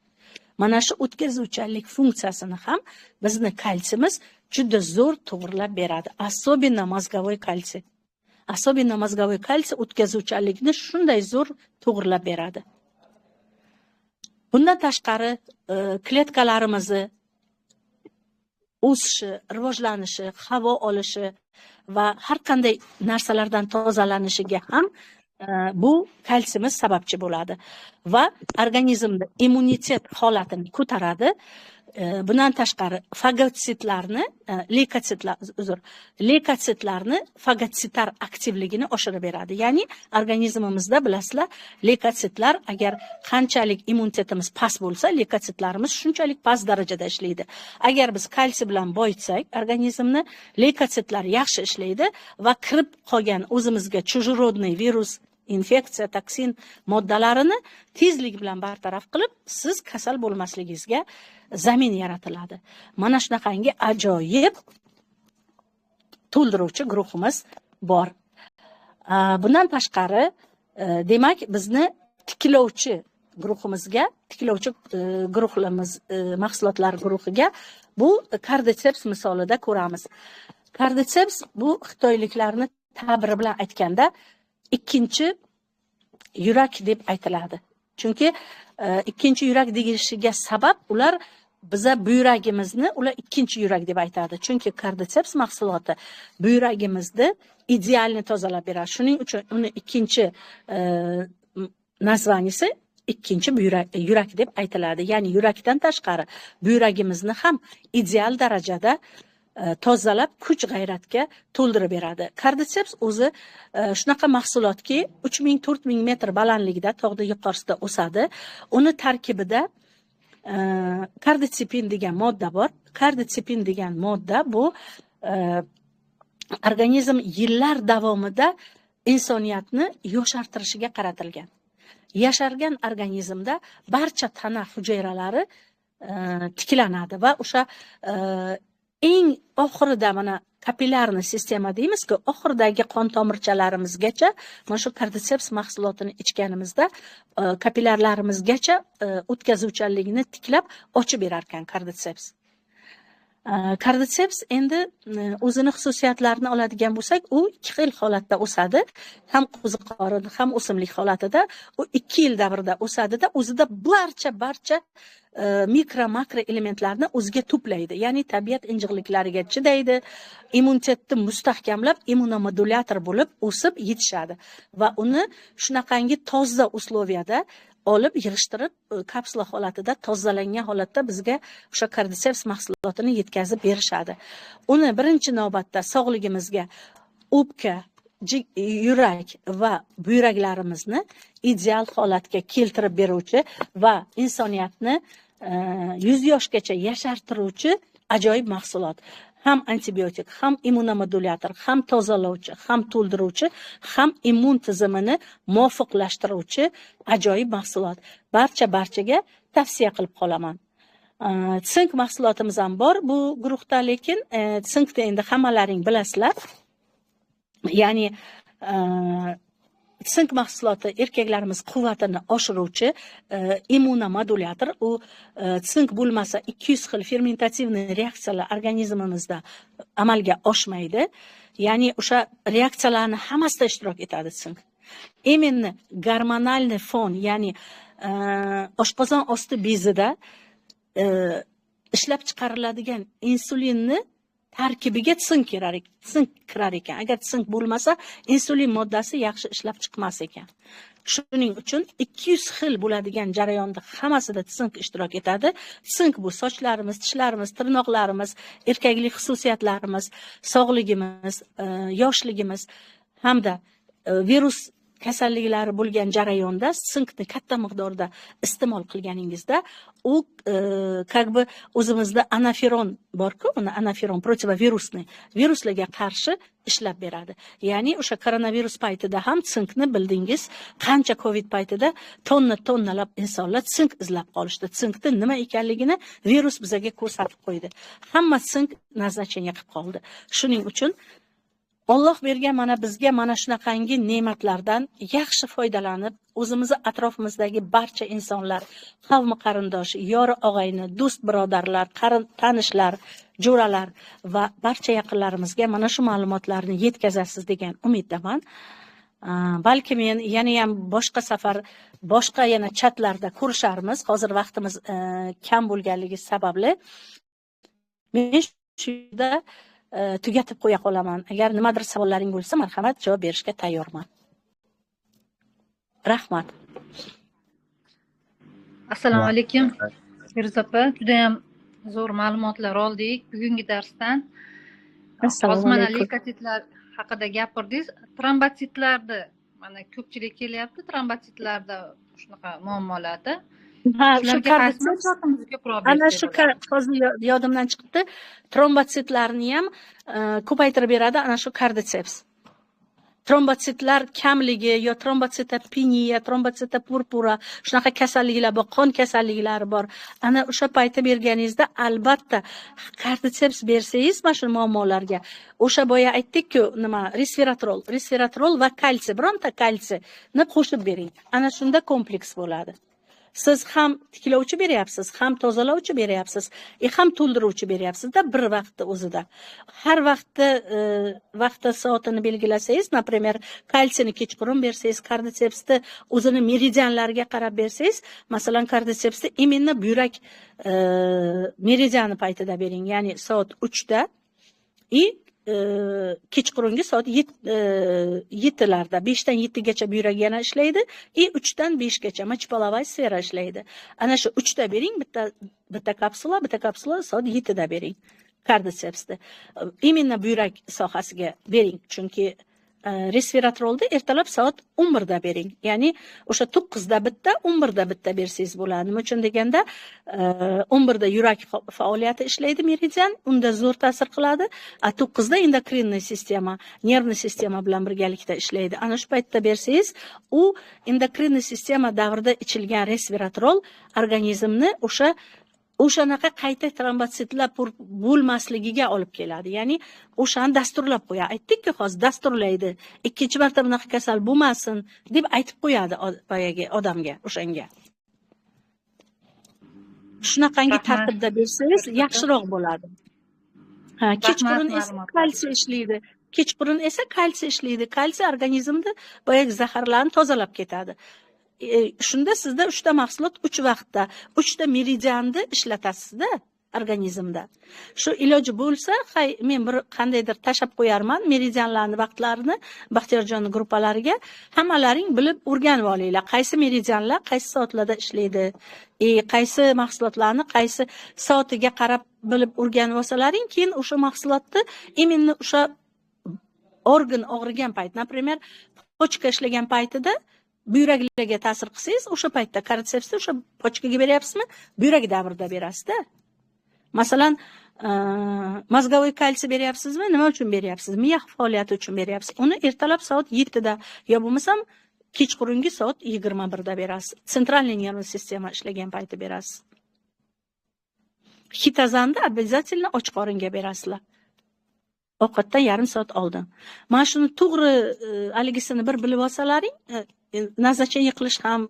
Mana shu o'tkazuvchanlik funksiyasini ham bizni kalsiyimiz juda zo'r to'g'rilab beradi. Особенно мозговой kalsiy. Особенно мозговой kalsiy o'tkazuvchanlikni shunday zo'r to'g'rilab beradi. Bundan tashqari kletkalarimizni o'sishi, rivojlanishi, havo olishi va har qanday narsalardan tozalanishiga ham bu kalsiyimiz sababchi bo'ladi va organizmda immunitet holatini ko'taradi. Bundan tashqari fagotsitlarni, leykositlar, uzr, leykositlarni fagotsitar aktivligini oshirib beradi. Ya'ni organizmimizda bilasizlar, leykositlar agar qanchalik immunitetimiz past bo'lsa, leykositlarimiz shunchalik past darajada ishlaydi. Agar biz kalsiy bilan boyitsak organizmni, leykositlar yaxshi ishlaydi va kirib qolgan o'zimizga чужеродный virus, infeksiya, toksin moddalarini tezlik bilan bartaraf qilib, siz kasal bo'lmasligingizga zamin yaratiladi. Mana shunaqangi ajoyib to'ldiruvchi guruhimiz bor. Bundan tashqari, demak, bizni tiklovchi guruhimizga, tiklovchi guruhimiz mahsulotlar guruhiga bu karditseps misolida ko'ramiz. Karditseps bu xitoyliklarni ta'biri bilan aytganda ikkinchi yurak deb aytiladi. Chunki ikkinchi yurak deyilishiga sabab ular biza buyragimizni ular ikkinchi yurak deb aytadi. Chunki karditseps mahsuloti buyragimizni idealni tozalab beradi. Shuning uchun uni ikkinchi nazvanisi ikkinchi yurak deb aytiladi. Ya'ni yurakdan tashqari buyragimizni ham ideal darajada tozalab, kuch g'ayratga to'ldirib beradi. Karditseps o'zi shunaqa mahsulotki, 3000-4000 metr balandlikda tog'da yuqorisida o'sadi. Uni tarkibida karditsepin degan modda bor. Karditsepin degan modda bu organizm yillar davomida insoniyatni yoshartirishiga qaratilgan. Yashargan organizmda barcha tana hujayralari tiklanadi va o'sha eng oxirida mana kapillyarni sistema deymizku, oxiridagi qon tomirchalarimizgacha mana shu karditseps mahsulotini ichganimizda kapillyarlarimizgacha o'tkazuvchanligini tiklab ochib berar ekan karditseps. Karditseps endi o'zini xususiyatlarini oladigan bo'lsak, u ikki xil holatda o'sadi, ham qo'ziqorin, ham o'simlik holatida. U 2 yil davrida o'sadida, o'zida barcha mikro makro elementlarni o'ziga to'playdi. Ya'ni tabiat injiqliklariga chidaydi, immunitetni mustahkamlab, immunomodulyator bo'lib o'sib yetishadi va uni shunaqangi toza usloviyada olib yig'ishtirib kapsula holatida, tozalangan holatda bizga o'sha karditseps mahsulotini yetkazib berishadi. Uni birinchi navbatda sog'ligimizga o'pka, yurak va buyraklarimizni ideal holatga keltirib beruvchi va insoniyatni 100 yoshgacha yashartiruvchi ajoyib mahsulot. Ham antibiotik, ham immunomodulyator, ham tozalovchi, ham to'ldiruvchi, ham immun tizimini muvofiqlashtiruvchi ajoyib mahsulot. Barchaga tavsiya qilib qolaman. Sink mahsulotimiz ham bor bu guruhda, lekin sinkni endi hammalaring bilasizlar. Ya'ni sink mahsuloti erkaklarimiz quvvatini oshiruvchi immunomodulyator. U sink bo'lmasa 200 xil fermentativniy reaksiyalar organizmimizda amalga oshmaydi. Ya'ni o'sha reaksiyalarni hammasida ishtirok etadi sink. Именно gormonalniy fon, ya'ni oshqozon osti bezida ishlab chiqariladigan insulinni tarkibiga sink kirar ekan. Agar sink bo'lmasa, insulin moddasi yaxshi ishlab chiqmas ekan. Shuning uchun 200 xil bo'ladigan jarayonda hammasida sink ishtirok etadi. Sink bu sochlarimiz, tishlarimiz, tirnoqlarimiz, erkaklik xususiyatlarimiz, sog'ligimiz, yoshligimiz hamda virus kasalliklari bo'lgan jarayonda sinkni katta miqdorda iste'mol qilganingizda u как бы o'zimizda anaferon bor-ku, uni anaferon protivovirusni viruslarga qarshi ishlab beradi. Ya'ni o'sha koronavirus paytida ham sinkni bildingiz, qancha Covid paytida tonna-tonnalab insonlar sink izlab qolishdi. Sinkni nima ekanligini virus bizga ko'rsatib qo'ydi. Hamma sink назначение qilib qoldi. Shuning uchun Alloh bergan mana bizga mana shunaqangi ne'matlardan yaxshi foydalanib, o'zimizni atrofimizdagi barcha insonlar, qavmi qarindosh, yor og'ayni, do'st birodarlar, tanishlar, jo'ralar va barcha yaqinlarimizga mana shu ma'lumotlarni yetkazasiz degan umiddaman. Balki men yana ham boshqa safar boshqa yana chatlarda ko'risharmiz. Hozir vaqtimiz kam bo'lganligi sababli men shu yerda tugatib qo'ya qolaman. Agar nimadir savollaring bo'lsa, marhamat, javob berishga tayyorman. Rahmat. Assalomu alaykum. Feruza opa, juda ham zo'r ma'lumotlar oldik bugungi darsdan. Assalomu mana alaykum. Leykositlar haqida gapirdingiz. Trombotsitlarda mana ko'pchilik kelyapti, trombotsitlarda shunaqa muammolarda. Ha, shu ana shu hozir yodimdan chiqdi. Trombotsitlarni ham ko'paytirib beradi ana shu karditseps. Trombotsitlar kamligi yo trombotsitopeniya, trombotsitopurpura, shunaqa kasalliklar bor, qon kasalliklari bor. Ana o'sha paytda berganingizda albatta karditseps bersangiz mana shu muammolarga, o'sha boya aytdik-ku, nima, resveratrol va kalsiy, bironta kalsiyni qo'shib bering. Ana shunda kompleks bo'ladi. Siz ham tiklovchi beryapsiz, ham tozalovchi beryapsiz, ham to'ldiruvchi beryapsiz-da bir vaqtda o'zida. Har vaqtda vaqti soatini belgilasangiz, например, kalsiyni kechqurun bersangiz, karditsepsni o'zini meridianlariga qarab bersangiz, masalan, karditsepsni именно buyrak meridiani paytida bering, ya'ni soat 3 da и kechqurungi soat 7larda, 5 dan 7 gacha buyrak yana ishlaydi и 3 dan 5 gacha мочеполовая sfera ishlaydi. Ana shu 3 da bering, bitta kapsula, bitta kapsula soat 7 da bering karditsepsni. Именно buyrak sohasiga bering, chunki resveratrolni ertalab soat 11 da bering. Ya'ni o'sha 9 da bitta, 11 da bitta bersangiz bo'ladi. Nima uchun deganda, 11 da yurak faoliyati ishlaydi meridian, unda zo'r ta'sir qiladi. A 9 da endokrinniy sistema, nervniy sistema bilan birgalikda ishlaydi. Ana shu paytda bersangiz, u endokrinniy sistema davrida ichilgan resveratrol organizmni o'shanaqa qayta trombotsitlar bo'lmasligiga olib keladi. Ya'ni o'shani dasturlab qo'yadi. Aytdik-ku, hozir dasturlaydi. Ikkinchi marta bunaqa kasal bo'lmasin deb aytib qo'yadi boyagi odamga, o'shanga. Shunaqangi tartibda bersangiz yaxshiroq bo'ladi. Ha, kechqurun esa kalsiy ishlaydi. Kechqurun esa kalsiy ishlaydi. Kalsiy organizmda boyagi zaharlarni tozalab ketadi. Shunda sizda 3 ta mahsulot 3 vaqtda, 3 ta meridianni ishlatasizda organizmda. Shu iloji bo'lsa, hay, men bir qandaydir tashab qo'yarman meridianlarni vaqtlarini Baxtiyorjon gruppalariga, hammalaring bilib o'rganib olinglar, qaysi meridianlar qaysi soatlarda ishlaydi, qaysi mahsulotlarni qaysi soatiga qarab bilib o'rganib olsalaring, keyin o'sha mahsulotni именно o'sha organ og'rigan payt, например, pochka ishlagan paytida buyraklarga ta'sir qilsangiz, o'sha paytda karditsepsni o'sha pochkaga beryapsizmi, buyrak davrida berasizda. Masalan, mozgovoy kalsiy beryapsizmi, nima uchun beryapsiz? Miya faoliyati uchun beryapsiz. Uni ertalab soat 7 da yo bo'lmasam kechqurungi soat 21 da berasiz. Sentralniy nervniy sistema ishlagan payti berasiz. Xitozanni обязательно och qoringa berasizlar. Ovqatdan yarim soat oldin. Mana shuni to'g'ri haligisini bir bilib olsalaring, назначение qilish ham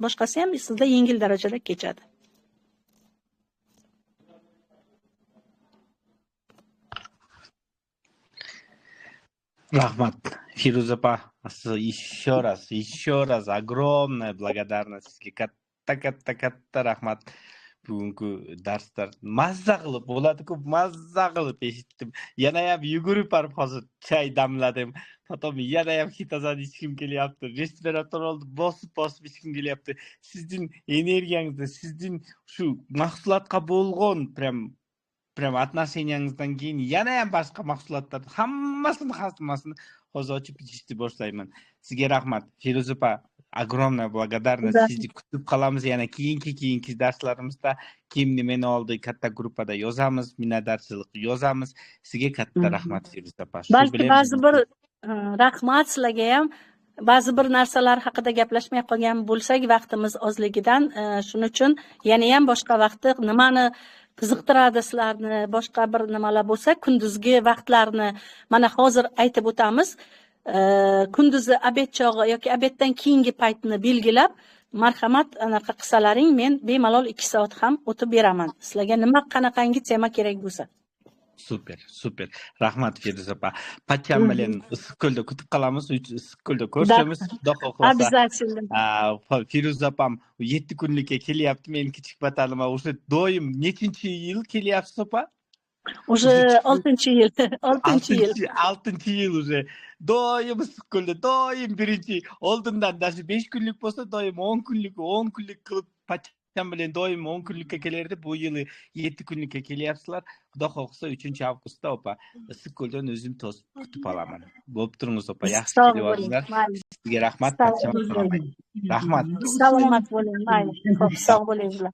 boshqasi ham sizda yengil darajada kechadi. Rahmat, Feruza opa, еще раз огромная благодарность sizga, katta rahmat. Bugungi darslar mazza qilib bo'ladi-ku, mazza qilib eshitdim. Yana ham yugurib borib hozir chay damladim. Потом yana ham xitozan ichkim kelyapti. Resveratrolni bosib ichkim kelyapti. Sizning energiyangizni, sizning shu mahsulotga bo'lgan prям отношениеңizdan keyin yana ham boshqa mahsulotlarni hammasini hozir ochib ichishni boshlayman. Sizga rahmat, Feruza opa. Огромная благодарность. Sizni kutib qolamiz yana keyingi darslarimizda. Kim nimani oldi katta gruppada yozamiz, minnatdorchilik yozamiz. Sizga katta rahmat, Feruza opa. Balki ba'zi bir rahmat sizlarga ham. Ba'zi bir narsalar haqida gaplashmay qolgan bo'lsak, vaqtimiz ozligidan, shuning uchun yana ham boshqa vaqtda nimani qiziqtiradi sizlarni, boshqa bir nimalar bo'lsa, kunduzgi vaqtlarni mana hozir aytib o'tamiz. Kunduzi obed chog'i yoki obeddan keyingi paytni belgilab, marhamat anaqa qilsalaring, men bemalol 2 soat ham o'tib beraman. Sizlarga nima qanaqangi tema kerak bo'lsa. Super, super. Rahmat, Feruza opa. Pacham bilan Issiqko'lda kutib qolamiz, Issiqko'lda ko'rishamiz. Xudo xohlasa. Обязательно. Feruza opam 7 kunlikka kelyapti men kichik vatanimga. O'sha doim nechinchi yil kelyapsiz opa? Уже 6-yil, 6-yil. 6-yil уже. Doim Issiqko'lda, doim birinchi. Oldindan даже 5 kunlik bo'lsa, doim 10 kunlik, 10 kunlik qilib pacham bilan doim 10 kunlikka kelardi. Bu yili 7 kunlikka kelyapsizlar. Xudo xohlasa 3-avgustda opa Issiqko'ldan o'zim to'sib kutib olaman. Bo'lib turingiz opa, yaxshi kelib olinglar. Sizga rahmat, pacham. Rahmat. Salomat bo'ling, mayli. Xo'p, sog' bo'linglar.